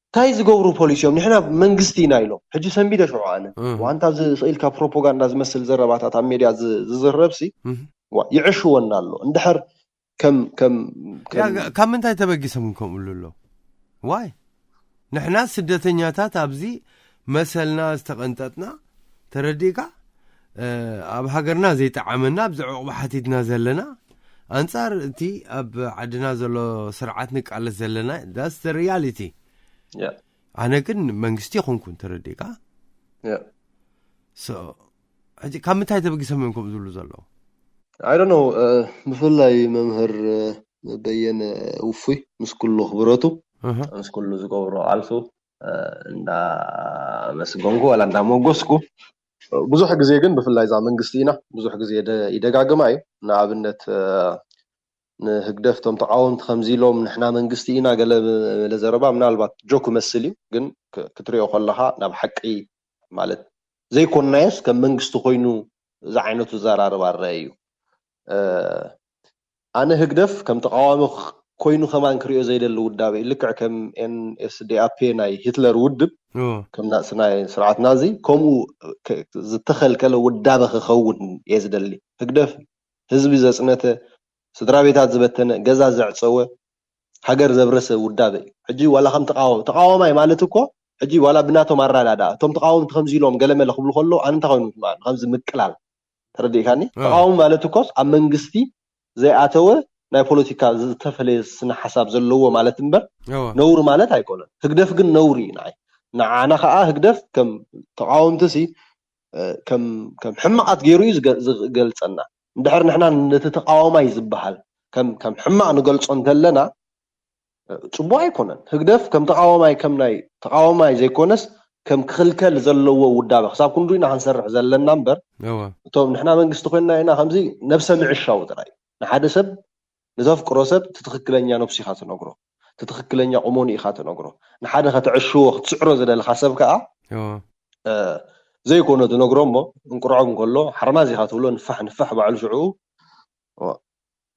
እንታይ ዝገብሩ ፖሊስ እዮም? ንሕና መንግስቲ ኢና ኢሎም። ሕጂ ሰንቢደ ሽዑ ኣነ ዋንታ እዚ ስኢልካ ፕሮፓጋንዳ ዝመስል ዘረባታት ኣብ ሜድያ ዝዝረብ ሲ ይዕሽወና ኣሎ። እንድሕር ከም ከም ካብ ምንታይ ተበጊሶም ከምኡ ኣሎ? ዋይ ንሕና ስደተኛታት ኣብዚ መሰልና ዝተቐንጠጥና ተረዲእካ ኣብ ሃገርና ዘይጠዓመና ኣብዚ ዕቑባ ሓቲትና ዘለና ኣንጻር እቲ ኣብ ዓድና ዘሎ ስርዓት ንቃለስ ዘለና that's the reality። ኣነ ግን መንግስቲ ይኹንኩን ተረዲእካ ሕጂ ካብ ምንታይ ተበጊሶም እዮም ከምኡ ዝብሉ ዘለዉ? I don't know። ብፍላይ መምህር በየነ ውፉይ ምስ ኩሉ ክብረቱ ምስ ኩሉ ዝገብሮ ቃልሱ እንዳመስገንኩ ዋላ እንዳሞገስኩ ብዙሕ ግዜ ግን ብፍላይ እዛ መንግስቲ ኢና ብዙሕ ግዜ ይደጋግማ እዩ። ንኣብነት ንህግደፍ እቶም ተቃወምቲ ከምዚ ኢሎም ንሕና መንግስቲ ኢና ገለ መለ ዘረባ ምናልባት ጆክ መስል እዩ፣ ግን ክትሪኦ ከለካ ናብ ሓቂ ማለት ዘይኮንናዮስ ከም መንግስቲ ኮይኑ እዚ ዓይነቱ ዘራርባ ኣረአ እዩ። ኣነ ህግደፍ ከም ተቃዋሚ ኮይኑ ከማን ክሪኦ ዘይደሊ ውዳበ እዩ። ልክዕ ከም ኤንኤስዲኣፔ ናይ ሂትለር ውድብ ከም ናጽናይ ስርዓት ናዚ ከምኡ ዝተኸልከለ ውዳበ ክኸውን እየ ዝደሊ። ህግደፍ ህዝቢ ዘጽነተ፣ ስድራ ቤታት ዝበተነ፣ ገዛ ዘዕጸወ፣ ሃገር ዘብረሰ ውዳበ እዩ። ሕጂ ዋላ ከም ተቃወ ተቃዋማይ ማለት እኮ ሕጂ ዋላ ብናቶም ኣራዳዳ እቶም ተቃወምቲ ከምዚ ኢሎም ገለመለ ክብሉ ከሎ ኣነ እንታይ ኮይኑ ከምዚ ምቅላል ተረዲእካኒ? ተቃወሚ ማለት እኮ ኣብ መንግስቲ ዘይኣተወ ናይ ፖለቲካ ዝተፈለየ ስነ ሓሳብ ዘለዎ ማለት እምበር ነውሪ ማለት ኣይኮነን። ህግደፍ ግን ነውሪ እዩ ንዓይ። ንዓና ከዓ ህግደፍ ከም ተቃወምቲ ሲ ከም ከም ሕማቃት ገይሩ እዩ ዝገልፀና። እንድሕር ንሕና ነቲ ተቃዋማይ ዝበሃል ከም ከም ሕማቅ ንገልፆ እንተለና ፅቡቅ ኣይኮነን። ህግደፍ ከም ተቃዋማይ ከም ናይ ተቃዋማይ ዘይኮነስ ከም ክኽልከል ዘለዎ ውዳበ ክሳብ ክንዱ ኢና ክንሰርሕ ዘለና እምበር እቶም ንሕና መንግስቲ ኮይንና ኢና ከምዚ ነብሰ ምዕሻው ጥራይ ንሓደ ሰብ ንተፍቅሮ ሰብ እቲ ትኽክለኛ ነብሱ ኢኻ ትነግሮ፣ እቲ ትኽክለኛ ቁመኑ ኢኻ ትነግሮ። ንሓደ ከተዕሽዎ ክትስዕሮ ዝደለኻ ሰብ ከዓ ዘይኮነ ትነግሮ እሞ እንቁርዖም እንከሎ ሓርማዝ ኢኻ ትብሎ ንፋሕ ንፋሕ ባዕሉ ሽዑ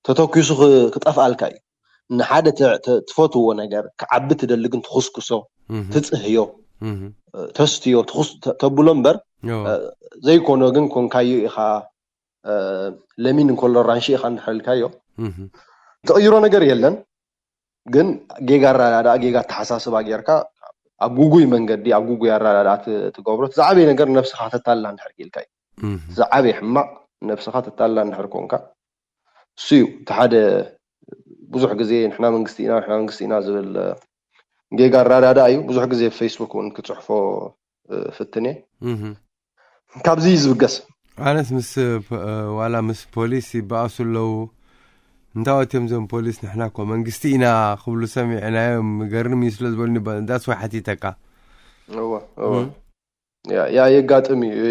ተተኪሱ ክጠፍኣልካ እዩ። ንሓደ ትፈትዎ ነገር ክዓቢ ትደሊ ግን ትኹስኩሶ፣ ትፅህዮ፣ ተስትዮ፣ ተብሎ እምበር ዘይኮነ ግን ኮንካዮ ኢኻ ለሚን እንከሎ ራንሺ ኢኻ እንድሕር ኢልካዮ ትቕይሮ ነገር የለን። ግን ጌጋ ኣረዳድኣ ጌጋ ኣተሓሳስባ ጌርካ ኣብ ጉጉይ መንገዲ ኣብ ጉጉይ ኣረዳድኣ ትገብሮ እቲ ዝዓበየ ነገር ነብስኻ ከተታልላ እንድሕር ክኢልካ እዩ። ዝዓበየ ሕማቕ፣ ነብስኻ ተታላ እንድሕር ኮንካ፣ እሱ እዩ እቲ ሓደ። ብዙሕ ግዜ ንሕና መንግስቲ ኢና፣ ንሕና መንግስቲ ኢና ዝብል ጌጋ ኣረዳዳ እዩ። ብዙሕ ግዜ ፌስቡክ እውን ክፅሕፎ ፍትኔ ካብዚ እዩ ዝብገስ። ኣነስ ምስ ዋላ ምስ ፖሊስ ይበኣሱ ኣለዉ። እንታይ ወትዮም ዞም ፖሊስ፣ ንሕና እኮ መንግስቲ ኢና ክብሉ ሰሚዕናዮም፣ ገርም እዩ ስለ ዝበሉኒ ዳስ ወይ ሓቲተካ። ያ የጋጥም እዩ።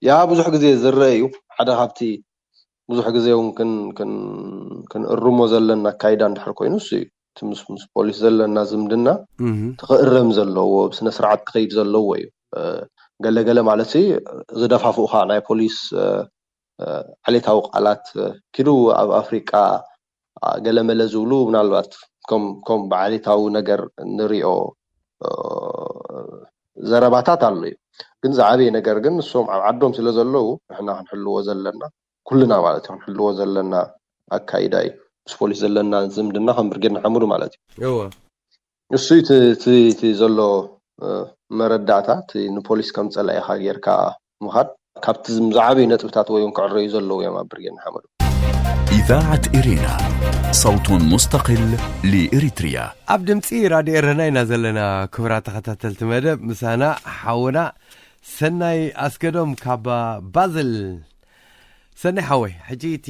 ያ ብዙሕ ግዜ ዝረአ እዩ። ሓደ ካብቲ ብዙሕ ግዜ እውን ክንእርሞ ዘለና ኣካይዳ እንድሕር ኮይኑ እሱ እዩ። ምስ ፖሊስ ዘለና ዝምድና ትኽእረም ዘለዎ፣ ብስነ ስርዓት ክኸይድ ዘለዎ እዩ። ገለገለ ማለት ዝደፋፍኡኻ ናይ ፖሊስ ዓሌታዊ ቃላት፣ ኪዱ ኣብ ኣፍሪቃ ገለመለ ዝብሉ ምናልባት ከም ብዓሌታዊ ነገር ንሪኦ ዘረባታት ኣሎ እዩ። ግን ዝዓበየ ነገር ግን ንሶም ኣብ ዓዶም ስለ ዘለዉ ንሕና ክንሕልዎ ዘለና፣ ኩልና ማለት እዩ ክንሕልዎ ዘለና ኣካይዳ እዩ። ምስ ፖሊስ ዘለና ዝምድና ከም ብርጌድ ንሓመዱ ማለት እዩ። እሱ እቲ ዘሎ መረዳእታ፣ እቲ ንፖሊስ ከም ጸላኢኻ ጌርካ ምኻድ ካብቲ ዝዓበዩ ነጥብታት ወይ እውን ክዕረዩ ዘለዉ እዮም ኣብ ብርጌድ ንሓመዱ። إذاعة إرينا، صوت مستقل لإريتريا. ኣብ ድምፂ ራድዮ ኤረና ኢና ዘለና። ክቡራት ተኸታተልቲ መደብ፣ ምሳና ሓውና ሰናይ ኣስገዶም ካብ ባዝል። ሰናይ ሓወይ፣ ሕጂ እቲ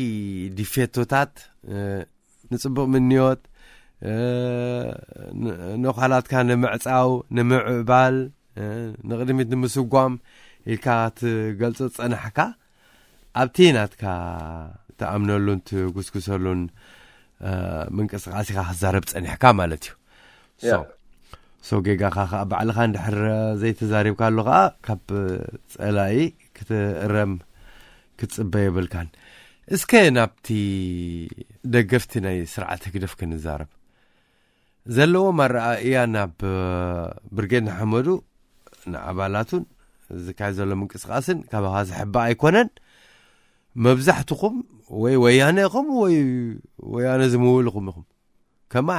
ዲፌቶታት ንፅቡቕ ምንዮት፣ ነዃላትካ ንምዕፃው፣ ንምዕባል፣ ንቕድሚት ንምስጓም ኢልካ ትገልፆ ዝፀናሕካ፣ ኣብቲ ናትካ ትኣምነሉን ትጉስጉሰሉን ምንቅስቃስ ኢኻ ክዛረብ ፀኒሕካ ማለት እዩ። ሶ ጌጋኻ ከዓ ባዕልኻ እንድሕር ዘይተዛሪብካ ኣሎ ከዓ ካብ ፀላኢ ክትእረም ክትፅበ የብልካን። እስከ ናብቲ ደገፍቲ ናይ ስርዓት ህግደፍ ክንዛረብ። ዘለዎም ኣረኣእያ ናብ ብርጌድ ንሓመዱ ንኣባላቱን ዝካየድ ዘሎ ምንቅስቃስን ካባኻ ዝሕባእ ኣይኮነን። መብዛሕትኹም ወይ ወያነ ኢኹም ወይ ወያነ ዝምውል ኢኹም ኢኹም። ከማ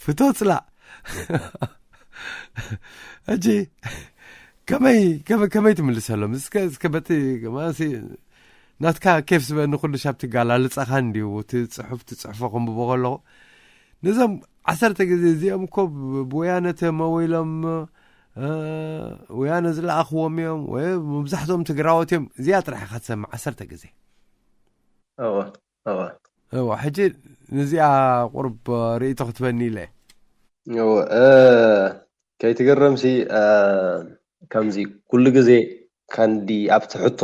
ፍቶ ፅላእ። ሕጂ ከመይ ከመይ ትምልሰሎም? እስከ እስከ በቲ ናትካ ኬፍ ዝበኒ ኩሉ ሻብ ትጋላልፀኻ እንዲዩ። እቲ ፅሑፍ ትፅሕፎ ከንብቦ ከለኹ ነዞም ዓሰርተ ግዜ እዚኦም እኮ ብወያነ ተመዊሎም ወያነ ዝለኣኽዎም እዮም ወይ መብዛሕትኦም ትግራዎት እዮም። እዚኣ ጥራሕ ኢኻ ትሰምዕ ዓሰርተ ግዜ። እዋ ሕጂ ንዚኣ ቁርብ ርእይቶ ክትበኒ ኢለ። ከይትግረምሲ ከምዚ ኩሉ ግዜ ካንዲ ኣብቲ ሕቶ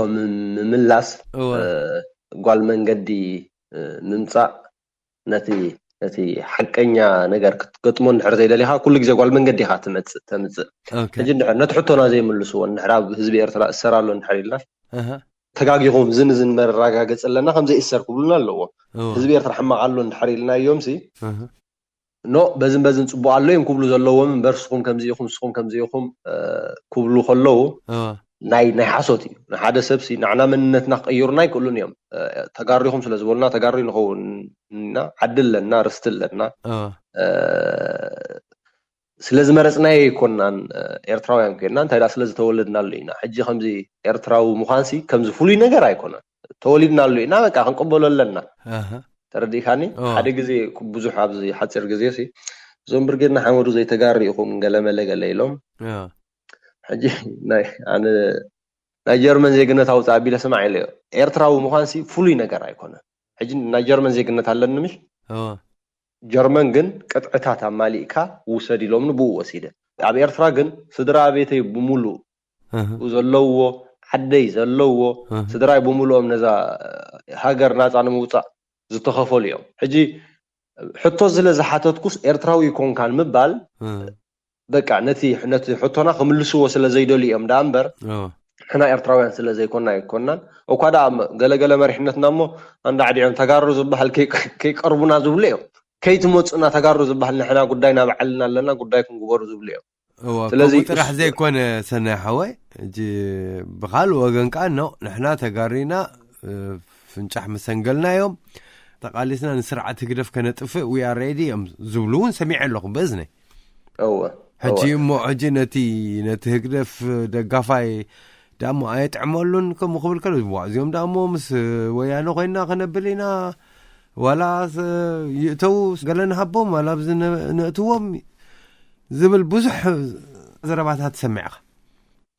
ምምላስ ጓል መንገዲ ምምፃእ ነቲ ነቲ ሓቀኛ ነገር ክትገጥሞ እንድሕር ዘይደሊኻ ኩሉ ግዜ ጓል መንገዲ ኢኻ ትመፅእ ተምፅእ። ሕጂ እንድሕር ነቲ ሕቶና ዘይምልስዎ እንድሕር ኣብ ህዝቢ ኤርትራ እሰር ኣሎ እንድሕር ኢልና ተጋጊኹም ዝን ዝን መረጋገፂ ኣለና ከም ዘይእሰር ክብሉና ኣለዎ። ህዝቢ ኤርትራ ሕማቕ ኣሎ እንድሕር ኢልናዮም ሲ ኖ በዝን በዝን ፅቡቅ ኣሎ እዮም ክብሉ ዘለዎም እምበር ስኹም ከምዚ ኢኹም ስኹም ከምዚ ኢኹም ክብሉ ከለዉ ናይ ናይ ሓሶት እዩ። ንሓደ ሰብ ሲ ንዓና መንነትና ክቅይሩና ኣይክእሉን እዮም። ተጋሩ ኢኹም ስለ ዝበሉና ተጋሩ ንኸውን ኢና። ዓዲ ኣለና፣ ርስቲ ኣለና። ስለ ዝመረፅናዮ ኣይኮናን ኤርትራውያን ኮይንና፣ እንታይ ደኣ ስለ ዝተወለድናሉ ኢና። ሕጂ ከምዚ ኤርትራዊ ምዃንሲ ከምዚ ፍሉይ ነገር ኣይኮነን። ተወሊድናሉ ኢና፣ በቃ ክንቅበሎ ኣለና። ተረዲእካኒ? ሓደ ግዜ ብዙሕ ኣብዚ ሓፂር ግዜ ሲ እዞም ብርጌድ ንሓመዱ ዘይተጋሩ ኢኹም ገለመለ ገለ ኢሎም። ሕጂ ናይ ጀርመን ዜግነት ኣውፅእ ኣቢለ ስማዕ ኢለዮ። ኤርትራዊ ምዃንሲ ፍሉይ ነገር ኣይኮነን። ሕጂ ናይ ጀርመን ዜግነት ኣለኒ ምሽ? ጀርመን ግን ቅጥዕታት ኣማሊእካ ውሰድ ኢሎምኒ፣ ብኡ ወሲደ። ኣብ ኤርትራ ግን ስድራ ቤተይ ብምሉእ ዘለውዎ፣ ዓደይ ዘለውዎ፣ ስድራይ ብምሉኦም ነዛ ሃገር ናፃ ንምውፃእ ዝተኸፈሉ እዮም። ሕጂ ሕቶ ስለ ዝሓተትኩስ ኤርትራዊ ይኮንካን ምባል በቃ ነቲ ነቲ ሕቶና ክምልስዎ ስለ ዘይደልዩ እዮም ደኣ እምበር ንሕና ኤርትራውያን ስለ ዘይኮና ኣይኮናን። እኳ ደኣ ገለገለ መሪሕነትና እሞ ኣንዳዕዲዖም ተጋሩ ዝበሃል ከይቀርቡና ዝብሉ እዮም። ከይትመፁና ተጋሩ ዝበሃል ንሕና ጉዳይና ባዕልና ኣለና ጉዳይኩም ግበሩ ዝብሉ እዮም። ስለዚ ጥራሕ ዘይኮነ ሰናይ ሓወይ፣ እጂ ብኻልእ ወገን ከዓ ኖ ንሕና ተጋሪና ፍንጫሕ ምሰንገልናዮም ተቃሊስና ንስርዓት ህግደፍ ከነጥፍእ we are ready እዮም ዝብሉ እውን ሰሚዐ ኣለኹ ብእዝነይ። እወ ሕጂ እሞ ሕጂ ነቲ ነቲ ህግደፍ ደጋፋይ ዳሞ ኣየጥዕመሉን ከምኡ ክብል ከሎ፣ ዋ፣ እዚኦም ዳሞ ምስ ወያነ ኮይና ክነብል ኢና፣ ዋላ ስ-፣ ይእተው፣ ገለ ንሃቦም፣ ዋላ ኣብዚ ነ-፣ ነእትዎም ዝብል ብዙሕ ዘረባታት ትሰምዕ ኢኻ።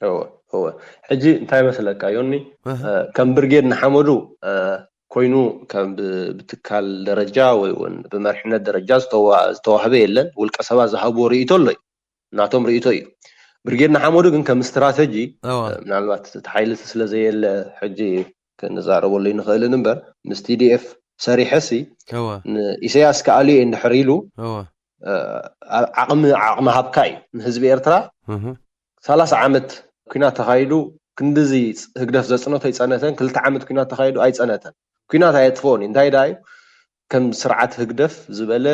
እወ እወ። ሕጂ እንታይ መስለካ ዮኒ፣ እህ። እ፣ ከም ብርጌድ ንሓመዱ እ፣ ኮይኑ ከም ብ- ብትካል ደረጃ ወይ እውን ብመሪሕነት ደረጃ ዝተዋ- ዝተዋህበ የለን። ውልቀ ሰባት ዝሃብዎ ርእይቶ ኣሎ እዩ፣ ናቶም ርእይቶ እዩ። ብርጌድ ንሓመዱ ግን ከም ስትራተጂ እወ እ፣ ምናልባት እቲ ሓይሊ እቲ ስለ ዘየለ ሕጂ ክንዛረበሉ ይንኽእልን እምበር፣ ምስ ቲ ዲ ኤፍ ሰሪሐ ሲ እወ ንኢሳያስ ክኣልዮ እንድሕር ኢሉ እወ እ፣ ዓ- ዓቕሚ ዓቕሚ ሃብካ እዩ ንህዝቢ ኤርትራ። እህ። ሰላሳ ዓመት ኩናት ተኻይዱ ክንድዚ ህግደፍ ዘጽነቶ ኣይጸነተን። ክልተ ዓመት ኩናት ተኻይዱ ኣይጸነተን። ኩናት ኣየጥፍኦን እዩ። እንታይ ደኣ እዩ ከም ስርዓት ህግደፍ ዝበለ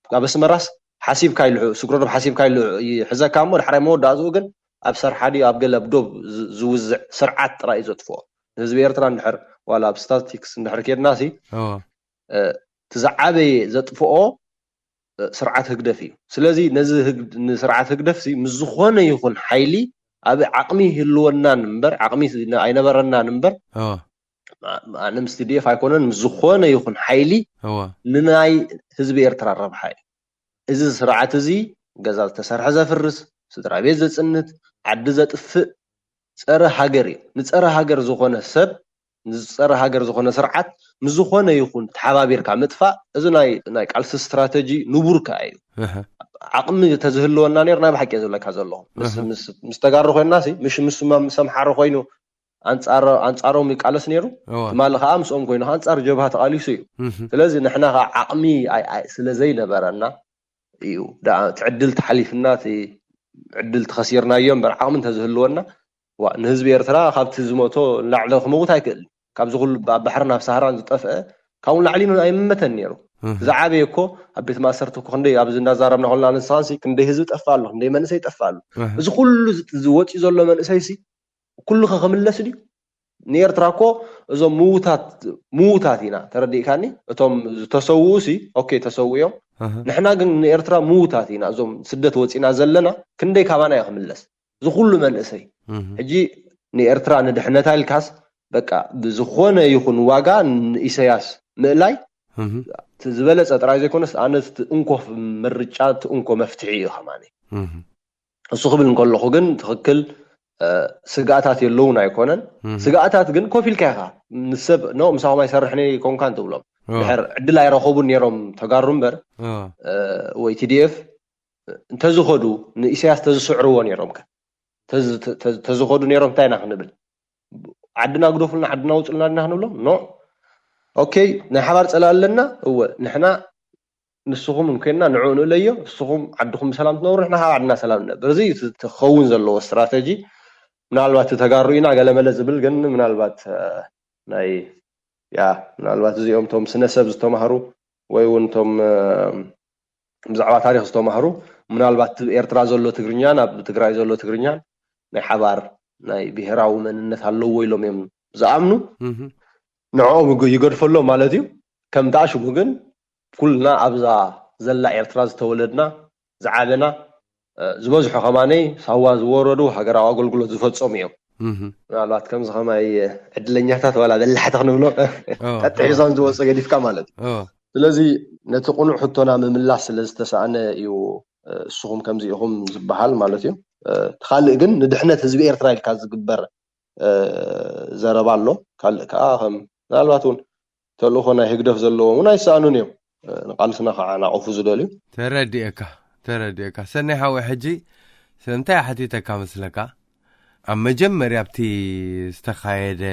ኣብ ኣስመራስ ሓሲብካ ይልሑ ስግረዶብ ሓሲብካ ይልሑ ይሕዘካ እሞ ድሕራይ መወዳእትኡ ግን ኣብ ሰርሓ ድዩ ኣብ ገለ ኣብ ዶብ ዝ- ዝውዝዕ ስርዓት ጥራይ እዩ ዘጥፍኦ ንህዝቢ ኤርትራ። እንድሕር ዋላ ኣብ ስታቲክስ እንድሕር ኬድና ሲ እወ እ፣ እቲ ዝዓበየ ዘጥፍኦ እ፣ ስርዓት ህግደፍ እዩ። ስለዚ ነዚ ህግ- ንስርዓት ህግደፍ ሲ ምስ ዝኾነ ይኹን ሓይሊ ኣብ ዓቕሚ ይህልወናን እምበር ዓቕሚ ስ- ኣይነበረናን እምበር እወ ማ- ኣነ ምስ ቲ ዲ ኤፍ ኣይኮነን ምስ ዝኾነ ይኹን ሓይሊ እወ ንናይ ህዝቢ ኤርትራ ረብሓ እዩ። እዚ ስርዓት እዚ ገዛ ዝተሰርሐ ዘፍርስ፣ ስድራ ቤት ዘጽንት፣ ዓዲ ዘጥፍእ ጸረ ሃገር እዩ። ንጸረ ሃገር ዝኾነ ሰብ ንጸረ ሃገር ዝኾነ ስርዓት ምስ ዝኾነ ይኹን ተሓባቢርካ ምጥፋእ እዚ ናይ ናይ ቃልሲ ስትራተጂ ንቡር ከኣ እዩ። እህ። ዓቕሚ ተዝህልወና ነይሩ ናይ ብሓቂ እየ ዝብለካ ዘለኹ። ምስ- እህ። ምስ- ምስ ተጋሩ ኮይንና ሲ ምሽ ምስ ምስ ኣምሓሩ ኮይኑ ኣንጻሮ- ኣንጻሮም ይቃለስ ነይሩ። እወ ትማሊ ከዓ ምስኦም ኮይኑ ከዓ ኣንጻር ጀብሃ ተቃሊሱ እዩ። እህ። ስለዚ ንሕና ከዓ ዓቕሚ ኣይ- ኣይ- ስለ ዘይነበረና እዩ ደኣ እቲ ዕድል ተሓሊፍና እቲ ዕድል ተኸሲርናዮ እምበር ዓቕሚ እንተዝህልወና ዋ ንህዝቢ ኤርትራ ካብቲ ዝሞቶ ንላዕሊ ክመውት ኣይክእልን። ካብዚ ኩሉ ኣብ ባሕርን ኣብ ሳህራን ዝጠፍአ ካብኡ ንላዕሊ ኣይምመተን ነይሩ። እህ። ዝዓበየ እኮ ኣብ ቤት ማእሰርቲ እኮ ክንደይ ኣብዚ እንዳዛረብና ከለና ንስኻንሲ ክንደይ ህዝቢ ጠፍእ ኣሎ፣ ክንደይ መንእሰይ ጠፍእ ኣሎ። እህ። እዚ ኩሉ ዝ- ዝወፅኡ ዘሎ መንእሰይሲ ኩሉ ከ ክምለስ ድዩ? ንኤርትራ እኮ እዞም ምውታት ምውታት ኢና ተረዲእካኒ። እቶም ዝተሰውኡ ሲ ኦኬ ተሰው እዮም። እህ። ንሕና ግን ንኤርትራ ምውታት ኢና እዞም ስደት ወፂና ዘለና። ክንደይ ካባና እዩ ክምለስ እዚ ኩሉ መንእሰይ? እህ። ሕጂ ንኤርትራ ንድሕነታ ኢልካስ በቃ ብዝኾነ ይኹን ዋጋ ንኢሳያስ ምእላይ እህ። እቲ ዝበለፀ ጥራይ ዘይኮነስ ኣነ እቲ እንኮ ምርጫ እቲ እንኮ መፍትሒ እዩ ከማኒ። እህ። እሱ ክብል እንከለኹ ግን ትኽክል እ፣ ስግኣታት የለውን ኣይኮነን። እህ። ስግኣታት ግን ኮፍ ኢልካ ኢኻ ምስ ሰብ ኖ ምሳኹም ኣይሰርሕን እየ ይኮንካን ትብሎም። እወ ድሕር ዕድል ኣይረኸቡን ነይሮም ተጋሩ እምበር እወ እ፣ ወይ ቲ ዲ ኤፍ እንተዝኸዱ ንኢሳያስ ተዝስዕርዎ ነይሮም ከ ተዝ- ተ- ተዝኸዱ ነይሮም እንታይ ኢና ክንብል? ዓድና ግደፉልና ዓድና ውፅልና ድና ክንብሎም ኖ። ኦኬ ናይ ሓባር ፀላእ ኣለና እወ ንሕና ንስኹም እንኮንና ንዕኡ ንእለዮ ንስኹም ዓድኹም ብሰላም ትነብሩ ንሕና ካብ ዓድና ሰላም ንነብር። እዚ እዩ እቲ ክኸውን ዘለዎ ስትራተጂ። ምናልባት እቲ ተጋሩ ኢና ገለመለ ዝብል ግን ምናልባት እ፣ ናይ ያ ምናልባት እዚኦም ቶም ስነሰብ ዝተማህሩ ወይ እውን ቶም እ፣ ብዛዕባ ታሪክ ዝተማህሩ ምናልባት ኤርትራ ዘሎ ትግርኛን ኣብ ትግራይ ዘሎ ትግርኛን ናይ ሓባር ናይ ብሄራዊ መንነት ኣለዎ ኢሎም እዮም ዝኣምኑ። እህ። ንዕኦም ይገድፈሎም ማለት እዩ። ከም ተኣሽሙ ግን ኩልና ኣብዛ ዘላ ኤርትራ ዝተወለድና ዝዓበና እ፣ ዝበዝሑ ከማነይ ሳዋ ዝወረዱ ሃገራዊ ኣገልግሎት ዝፈጸሙ እዮም። እህ። ምናልባት ከምዚ ከማይ ዕድለኛታት ዋላ በላሕቲ ክንብሎ እወ ቀጥዒዞም ዝወፁ ገዲፍካ ማለት እዩ። እወ ስለዚ ነቲ ቁኑዕ ሕቶና ምምላስ ስለ ዝተሰኣነ እዩ እ፣ እስኹም ከምዚ ኢኹም ዝበሃል ማለት እዩ። እ፣ እቲ ካልእ ግን ንድሕነት ህዝቢ ኤርትራ ኢልካ ዝግበር እ፣ ዘረባ ኣሎ። ካልእ ከዓ ከም ምናልባት እውን ተልእኾ ናይ ህግደፍ ዘለዎም እውን ኣይሰኣኑን እዮም እ፣ ንቃልስና ከዓ ናቆፉ ዝደልዩ። ተረዲኤካ ተረዲኤካ ሰናይ ሓወይ ሕጂ ስለምንታይ ሓቲተካ መስለካ ኣብ መጀመርያ ኣብቲ ዝተኻየደ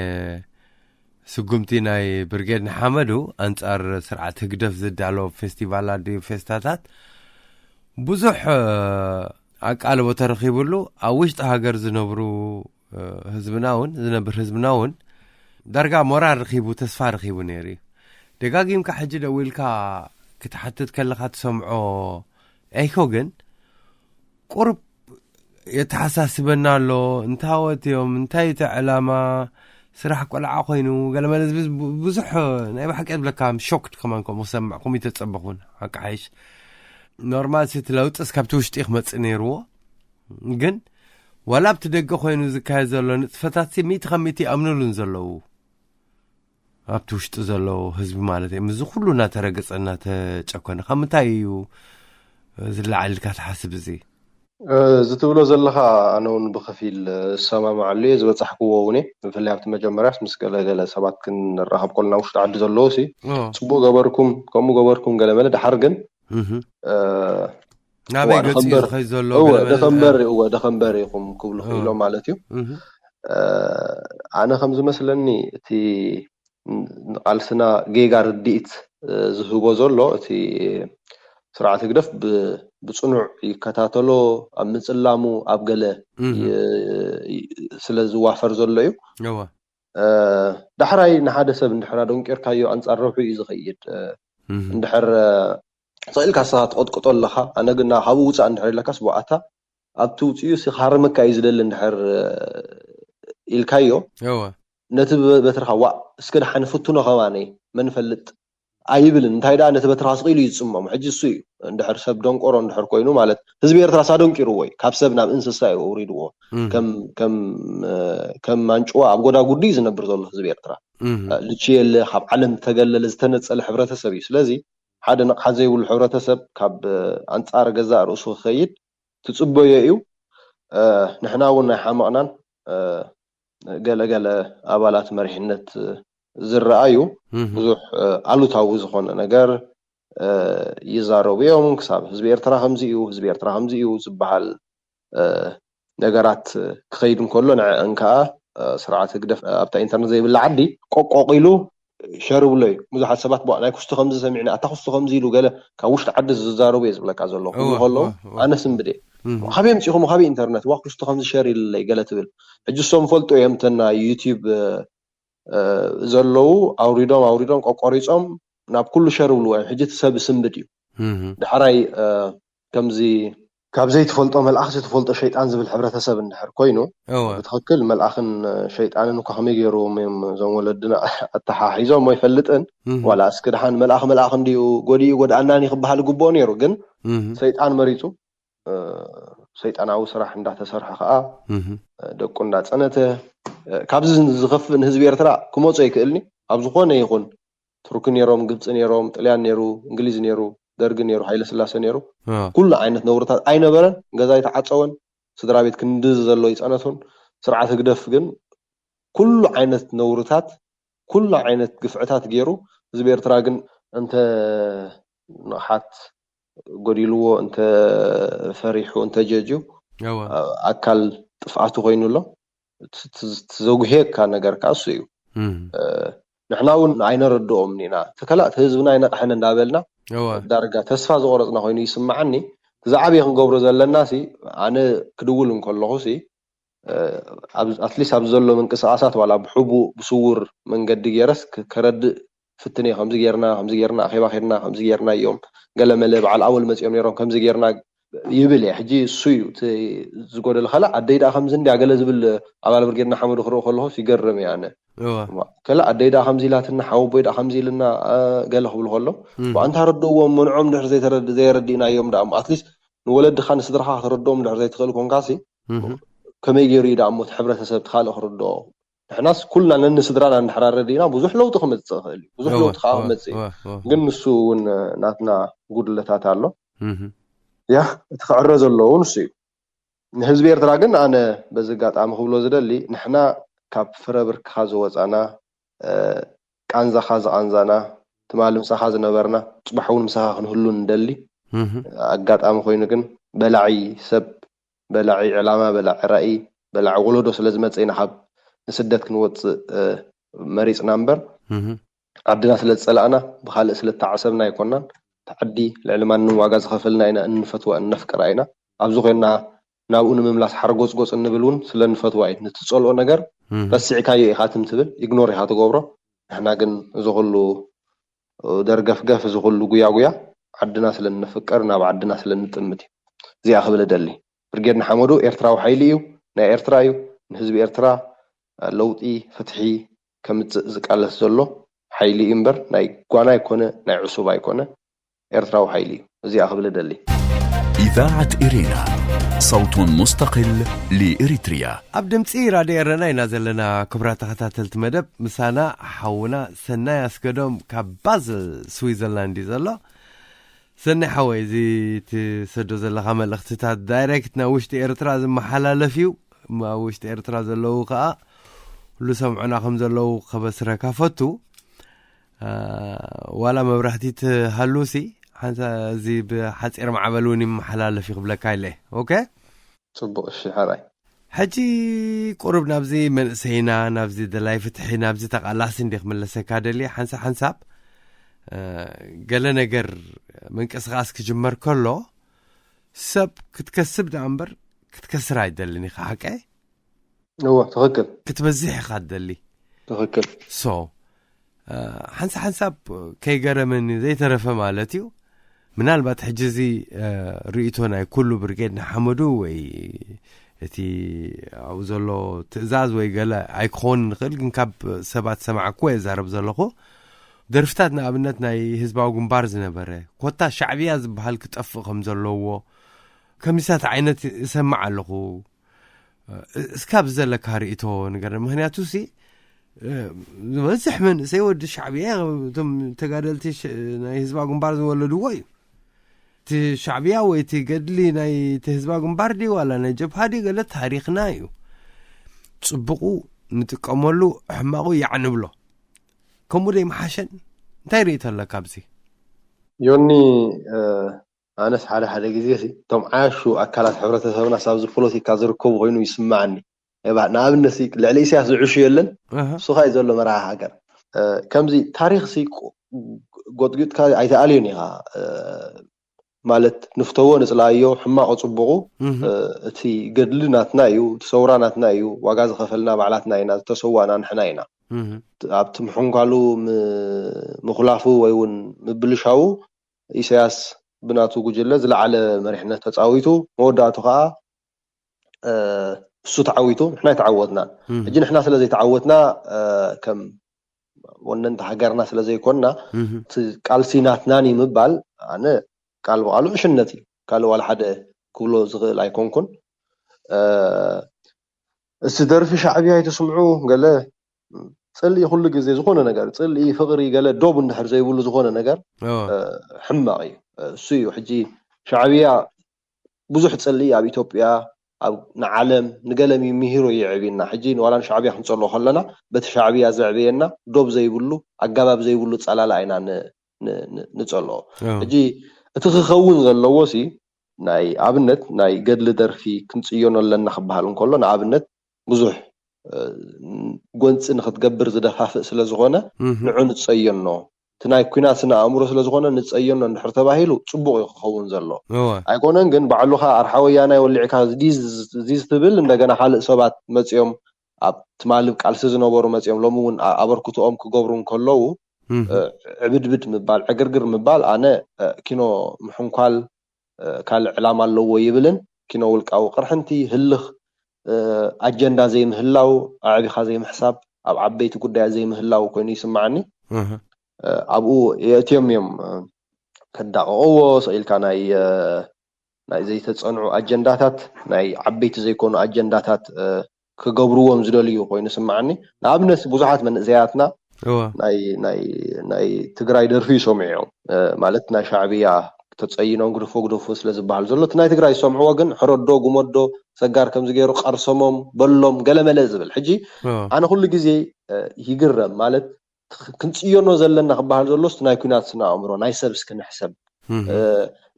ስጉምቲ ናይ ብርጌድ ንሓመዱ ኣንጻር ስርዓት ህግደፍ ዝዳሎ ፌስቲቫላት ድዩ ፌስታታት ብዙሕ እ፣ ኣቃልቦ ተረኺብሉ ኣብ ውሽጢ ሃገር ዝነብሩ እ፣ ህዝብና እውን ዝነብር ህዝብና እውን ዳርጋ ሞራል ረኺቡ ተስፋ ረኺቡ ነይሩ እዩ። ደጋጊምካ ሕጂ ደዊልካ ክትሓትት ከለኻ ትሰምዖ ኤኮ ግን ቁሩብ የተሓሳስበና ኣሎ። እንታወት እዮም እንታይ እቲ ዕላማ ስራሕ ቆልዓ ኮይኑ ገለመለ ዝብል ብዙ- ብዙሕ ናይ ብሓቂ ዝብለካ ሾክድ ከማን ከምኡ ክሰምዕ ከምኡ ይተፀበኹን ሓቂ ሓይሽ ኖርማል እቲ ለውጥስ ካብቲ ውሽጢ ክመጽእ ነይርዎ። ግን ዋላ ኣብቲ ደገ ኮይኑ ዝካየድ ዘሎ ንጥፈታት ሲ ሚእቲ ካብ ሚእቲ ይኣምኑሉን ዘለዉ። ኣብቲ ውሽጢ ዘሎ ህዝቢ ማለት እዩ። እዚ ኩሉ እናተረገጸ እናተጨኮነ ካብ ምንታይ እዩ ዝለዓል ኢልካ ትሓስብ? እዚ እዚ ትብሎ ዘለኻ ኣነ እውን ብኸፊል እሰማማዓሉ እየ። ዝበጻሕክዎ እውን እየ። ብፍላይ ኣብቲ መጀመርያስ ምስ ገለገለ ሰባት ክንራኸብ ከለና ውሽጢ ዓዲ ዘለዉ ሲ ጽቡቅ ገበርኩም፣ ከምኡ ገበርኩም ገለ መለ። ድሓር ግን ናበይ ገጽ እዩ ዝኸይድ ዘሎ? እወ ደኸምበር እወ ደኸምበር ኢኹም ክብሉ ክኢሎም ማለት እዩ። ኣነ ከም ዝመስለኒ እቲ ንቃልስና ጌጋ ርድኢት ዝህቦ ዘሎ እቲ ስርዓት ህግደፍ ብፅኑዕ ይከታተሎ፣ ኣብ ምፅላሙ ኣብ ገለ ስለ ዝዋፈር ዘሎ እዩ። ዳሕራይ ንሓደ ሰብ እንድሕር ኣደንቂርካዮ ኣንፃር ረብሑ እዩ ዝኸይድ። እንድሕር ስቕ ኢልካ ንስኻ ትቐጥቅጦ ኣለኻ፣ ኣነ ግና ካብኡ ውፃእ እንድሕር ኢለካስ ብኣታ ኣብቲ ውፅኡ ሲ ክሃርመካ እዩ ዝደሊ እንድሕር ኢልካዮ፣ ነቲ በትርኻ ዋእ እስከ ደሓን ፍትኖ ከማነይ መን ፈልጥ ኣይብልን። እንታይ ደኣ ነቲ በትርኻ ስቕ ኢሉ እዩ ዝፅመሞ። ሕጂ እሱ እዩ እንድሕር ሰብ ደንቆሮ እንድሕር ኮይኑ ማለት ህዝቢ ኤርትራ ሳደንቂርዎ እዩ። ካብ ሰብ ናብ እንስሳ እዩ ኣውሪድዎ። ከም ከም ከም ማንጭዋ ኣብ ጎዳጉዲ እዩ ዝነብር ዘሎ ህዝቢ ኤርትራ። ልቺ የለ፣ ካብ ዓለም ዝተገለለ ዝተነጸለ ሕብረተሰብ እዩ። ስለዚ ሓደ ንቕሓት ዘይብሉ ሕብረተሰብ ካብ ኣንጻር ገዛእ ርእሱ ክኸይድ ትጽበዮ እዩ። ንሕና እውን ናይ ሓመቕናን ገለ ገለ ኣባላት መሪሕነት ዝረኣዩ ብዙሕ ኣሉታዊ ዝኾነ ነገር ይዛረቡ እዮም። ክሳብ ህዝቢ ኤርትራ ከምዚ እዩ፣ ህዝቢ ኤርትራ ከምዚ እዩ ዝበሃል ነገራት ክኸይድ እንከሎ ንዐአን ከዓ ስርዓት ህግደፍ ኣብታ ኢንተርነት ዘይብላ ዓዲ ቆቆቕ ኢሉ ሸር ብሎ እዩ። ብዙሓት ሰባት ቧእ ናይ ኩስቶ ከምዚ ሰሚዕና ኣታ ኩስቶ ከምዚ ኢሉ ገለ ካብ ውሽጢ ዓዲ ዝዛረቡ እየ ዝብለካ ዘለኹ ክብሉ ከለዉ ኣነ ስንብድ እየ። ካበይ ኣምፂኹም ካበይ ኢንተርነት ዋ ኩስቶ ከምዚ ሸር ኢልለይ ገለ ትብል። ሕጂ እሶም ፈልጡ እዮም እተን ናይ ዩቲዩብ ዘለዉ ኣውሪዶም ኣውሪዶም ቆቆሪፆም ናብ ኩሉ ሸር ብልዎ እዮም። ሕጂ እቲ ሰብ ስንብድ እዩ። ዳሕራይ ከምዚ ካብ ዘይትፈልጦ መልኣኽ ዘይትፈልጦ ሸይጣን ዝብል ሕብረተሰብ እንድሕር ኮይኑ ብትኽክል መልኣኽን ሸይጣንን እኳ ከመይ ገይርዎም እዮም እዞም ወለድና ኣተሓሒዞም ኣይፈልጥን። ዋላ እስኪ ደሓን መልኣኽ መልኣኽ እንዲኡ ጎዲኡ ጎድኣናን ክበሃል ይግብኦ ነይሩ። ግን ሰይጣን መሪፁ ሰይጣናዊ ስራሕ እንዳተሰርሐ ከዓ ደቁ እንዳፀነተ ካብዚ ዝኸፍእ ንህዝቢ ኤርትራ ክመፁ ኣይክእልኒ። ኣብ ዝኾነ ይኹን ቱርኪ ነይሮም፣ ግብፂ ነይሮም፣ ጥልያን ነይሩ፣ እንግሊዝ ነይሩ፣ ደርጊ ነይሩ፣ ሃይለ ስላሴ ነይሩ፣ ኩሉ ዓይነት ነውርታት ኣይነበረን። ገዛ ኣይተዓፀወን። ስድራ ቤት ክንዲ ዘሎ ይፀነቱን። ስርዓት ህግደፍ ግን ኩሉ ዓይነት ነውርታት ኩሉ ዓይነት ግፍዕታት ገይሩ ህዝቢ ኤርትራ ግን እንተ ንቕሓት ጎዲልዎ እንተ ፈሪሑ እንተ ጀጅዩ ኣካል ጥፍኣቱ ኮይኑ ኣሎ። ትዘጉሄካ ነገር ከዓ እሱ እዩ። ንሕና እውን ኣይነረድኦም ኢና። ተከላእቲ ህዝብና ኣይነቕሐን እንዳበልና ዳርጋ ተስፋ ዝቆረፅና ኮይኑ ይስምዓኒ። ዝዓብየ ክንገብሮ ዘለና ሲ ኣነ ክድውል እንከለኹ ሲ ኣትሊስት ኣብዚ ዘሎ ምንቅስቃሳት ዋላ ብሕቡእ ብስውር መንገዲ ገይረስ ከረድእ ፍትነ ከምዚ ገይርና ከምዚ ገይርና ኣኼባ ኬድና ከምዚ ገይርና እዮም ገለመለ በዓል ኣወል መፅኦም ነይሮም ከምዚ ገይርና ይብል እየ። ሕጂ እሱ እዩ እቲ ዝጎደለ። ካልእ ኣደይ ደኣ ከምዚ እንድያ ገለ ዝብል ኣባል ብርጌድና ሓመዱ ክርኢ ከለኹ ይገርም እየ ኣነ። ካልእ ኣደይ ደኣ ከምዚ ኢላትና ሓወቦይ ደኣ ከምዚ ኢልና ገለ ክብሉ ከሎ ኣንታ ረድእዎም መንዖም ድሕር ዘየረድእናዮም ደኣ ኣትሊስት ንወለድኻ ንስድራኻ ከተረድኦም ድሕር ዘይትኽእል ኮንካሲ ከመይ ገይሩ እዩ ደኣ እሞ እቲ ሕብረተሰብ እቲ ካልእ ክርድኦ? ንሕናስ ኩልና ነንስድራና እንድሕር ኣረዲእና ብዙሕ ለውጢ ክመፅእ ይኽእል እዩ። ብዙሕ ለውጢ ከዓ ክመፅእ እዩ። ግን ንሱ እውን ናትና ጉድለታት ኣሎ። ያ እቲ ክዕረ ዘለዎ ንሱ እዩ። ንህዝቢ ኤርትራ ግን ኣነ በዚ ኣጋጣሚ ክብሎ ዝደሊ ንሕና ካብ ፍረ ብርክኻ ዝወፃና ቃንዛኻ ዝቓንዛና ትማሊ ምሳኻ ዝነበርና ፅባሕ እውን ምሳኻ ክንህሉ ንደሊ ኣጋጣሚ ኮይኑ ግን በላዒ ሰብ በላዒ ዕላማ፣ በላዒ ራኢ፣ በላዒ ወለዶ ስለ ዝመፀ ኢና ካብ ንስደት ክንወፅእ መሪፅና እምበር ዓድና ስለ ዝፀላእና ብካልእ ስለ ተዓሰብና ኣይኮናን። እቲ ዓዲ ልዕሊ ማንም ዋጋ ዝኸፈልና ኢና፣ እንፈትዋ እነፍቅራ ኢና። ኣብዚ ኮይንና ናብኡ ንምምላስ ሓርጎፅጎፅ እንብል እውን ስለ እንፈትዋ እዩ። ንትፀልኦ ነገር ረሲዕካዮ ኢኻ ትም ትብል፣ ኢግኖር ኢኻ ትገብሮ። ንሕና ግን እዚ ኩሉ ደርገፍገፍ እዚ ኩሉ ጉያጉያ ዓድና ስለ እንፍቅር ናብ ዓድና ስለ እንጥምት እዩ። እዚኣ ክብል እደሊ። ብርጌድ ንሓመዱ ኤርትራዊ ሓይሊ እዩ፣ ናይ ኤርትራ እዩ፣ ንህዝቢ ኤርትራ ለውጢ ፍትሒ ከምፅእ ዝቃለስ ዘሎ ሓይሊ እዩ እምበር ናይ ጓና ኣይኮነ ናይ ዕሱብ ኣይኮነ። ኤርትራዊ ሓይሊ እዩ። እዚኣ ክብል እደሊ። إذاعة إرينا، صوت مستقل لإريتريا. ኣብ ድምፂ ራድዮ ኤረና ኢና ዘለና። ክቡራት ተኸታተልቲ መደብ፣ ምሳና ሓውና ሰናይ ኣስገዶም ካብ ባዝል ስዊዘርላንድ እዩ ዘሎ። ሰናይ ሓወይ፣ እዚ ትሰዶ ዘለኻ መልእኽትታት ዳይሬክት ናብ ውሽጢ ኤርትራ ዝመሓላለፍ እዩ። ኣብ ውሽጢ ኤርትራ ዘለዉ ከዓ ኩሉ ሰምዑና ከም ዘለዉ ከበስረካ ፈቱ። ዋላ መብራህቲ ትሃሉ ሲ ሓንሳ እዚ ብሓፂር ማዕበል እውን ይመሓላለፍ ይክብለካ ኢለ። ኦኬ፣ ፅቡቅ። እሺ ሓራይ። ሕጂ ቁሩብ ናብዚ መንእሰይና፣ ናብዚ ደላይ ፍትሒ፣ ናብዚ ተቃላሲ እንዲ ክምለሰካ ደሊ። ሓንሳብ ሓንሳብ ገለ ነገር ምንቅስቃስ ክጅመር ከሎ ሰብ ክትከስብ ደኣ እምበር ክትከስር ኣይደልን ኢኻ። ሓቀ እዎ፣ ትኽክል። ክትበዝሕ ኢኻ ትደሊ። ትኽክል። ሶ ሓንሳ ሓንሳብ ከይገረመኒ ዘይተረፈ ማለት እዩ። ምናልባት ሕጂ እዚ ርእይቶ ናይ ኩሉ ብርጌድ ንሓመዱ ወይ እቲ ኣብኡ ዘሎ ትእዛዝ ወይ ገለ ኣይክኸውን ንኽእል፣ ግን ካብ ሰባት ሰማዕኩ እየ ዛረብ ዘለኹ። ደርፍታት ንኣብነት ናይ ህዝባዊ ግንባር ዝነበረ ኮታ ሻዕብያ ዝበሃል ክጠፍእ ከም ዘለዎ ከሚሳት ዓይነት እሰማዕ ኣለኹ። እስካብ ዘለካ ርእቶ ነገር ምክንያቱ ሲ ዝበዝሕ መንእሰይ ወዲ ሻዕብያ እቶም ተጋደልቲ ናይ ህዝባ ግንባር ዝወለድዎ እዩ። እቲ ሻዕብያ ወይ እቲ ገድሊ ናይ እቲ ህዝባ ግንባር ዲ ዋላ ናይ ጀብሃ ዲ ገለ ታሪክና እዩ። ፅቡቁ ንጥቀመሉ፣ ሕማቁ ያዕ ንብሎ። ከምኡ ዶ ይመሓሸን? እንታይ ርእቶ ኣለካ ኣብዚ? ዮኒ፣ ኣነስ ሓደ ሓደ ግዜ እቶም ዓያሹ ኣካላት ሕብረተሰብና ሳብዚ ፖለቲካ ዝርከቡ ኮይኑ ይስምዓኒ። ንኣብነት ልዕሊ ኢሳያስ ዝዕሹ የለን። እሱኻ እዩ ዘሎ መርሃ ሃገር። ከምዚ ታሪክ ሲ ጎጥጊጥካ ኣይተኣልዮን ኢኻ። ማለት ንፍተዎ ንፅላዮ፣ ሕማቆ ፅቡቁ፣ እቲ ገድሊ ናትና እዩ፣ እቲ ሰውራ ናትና እዩ፣ ዋጋ ዝኸፈልና ባዕላትና ኢና፣ ዝተሰዋእና ንሕና ኢና። ኣብቲ ምሕንኳሉ ምኹላፉ ወይ እውን ምብልሻዉ ኢሳያስ ብናቱ ጉጅለ ዝለዓለ መሪሕነት ተፃዊቱ፣ መወዳእቱ ከዓ እሱ ተዓዊቱ፣ ንሕና ኣይተዓወትናን። ሕጂ ንሕና ስለ ዘይተዓወትና ከም ወነንቲ ሃገርና ስለ ዘይኮንና እቲ ቃልሲ ናትናን እዩ ምባል ኣነ ቃል ብቃሉ ዕሽነት እዩ። ካልእ ዋላ ሓደ ክብሎ ዝኽእል ኣይኮንኩን። እስቲ ደርፊ ሻዕብያ ኣይትስምዑ ገለ ፅልኢ ኩሉ ግዜ ዝኾነ ነገር ፅልኢ ፍቅሪ ገለ ዶብ እንድሕር ዘይብሉ ዝኾነ ነገር ሕማቅ እዩ። እሱ እዩ ሕጂ ሻዕብያ ብዙሕ ፅልኢ ኣብ ኢትዮጵያ ኣብ ንዓለም ንገለ ምሂሮ የዕብና። ሕጂ ንዋላ ንሻዕብያ ክንፀልኦ ከለና በቲ ሻዕብያ ዘዕበየና ዶብ ዘይብሉ ኣገባብ ዘይብሉ ፀላላ ኢና ንፀልኦ። ሕጂ እቲ ክኸውን ዘለዎ ሲ ናይ ኣብነት ናይ ገድሊ ደርፊ ክንፅየኖ ኣለና ክበሃል እንከሎ ንኣብነት ብዙሕ ጎንፂ ንክትገብር ዝደፋፍእ ስለዝኮነ ንዑ ንፀየኖ። እቲ ናይ ኩናት ስነ ኣእምሮ ስለዝኮነ ንፀየኖ እንድሕር ተባሂሉ ፅቡቅ እዩ ክኸውን ዘሎ። ኣይኮነን ግን ባዕሉካ ኣርሓ ወያናይ ወሊዕካ ዚዝ ትብል እንደገና ካልእ ሰባት መፅኦም ኣብ ትማሊ ቃልሲ ዝነበሩ መፅኦም ሎሚ እውን ኣበርክትኦም ክገብሩ እንከለዉ ዕብድብድ ምባል ዕግርግር ምባል ኣነ ኪኖ ምሕንኳል ካልእ ዕላማ ኣለዎ ይብልን ኪኖ ውልቃዊ ቅርሕንቲ ህልኽ ኣጀንዳ ዘይምህላው ኣዕቢኻ ዘይምሕሳብ ኣብ ዓበይቲ ጉዳያት ዘይምህላው ኮይኑ ይስምዓኒ። ኣብኡ የእትዮም እዮም ከዳቕቕዎ ሰኢልካ ናይ ናይ ዘይተፀንዑ ኣጀንዳታት ናይ ዓበይቲ ዘይኮኑ ኣጀንዳታት ክገብርዎም ዝደልዩ ኮይኑ ስምዓኒ። ንኣብነት ብዙሓት መንእሰያትና ናይ ትግራይ ደርፊ ይሰምዑ እዮም። ማለት ናይ ሻዕብያ ተፀይኖም ግድፎ ግደፎ ስለ ዝበሃል ዘሎ እቲ ናይ ትግራይ ዝሰምዕዎ ግን ሕረዶ ጉመዶ ሰጋር ከምዚ ገይሩ ቀርሰሞም በሎም ገለመለ ዝብል ሕጂ ኣነ ኩሉ ግዜ ይግረም ማለት ክንፅየኖ ዘለና ክበሃል ዘሎ ናይ ኩናት ስነ ኣእምሮ ናይ ሰብ እስኪ ንሕሰብ።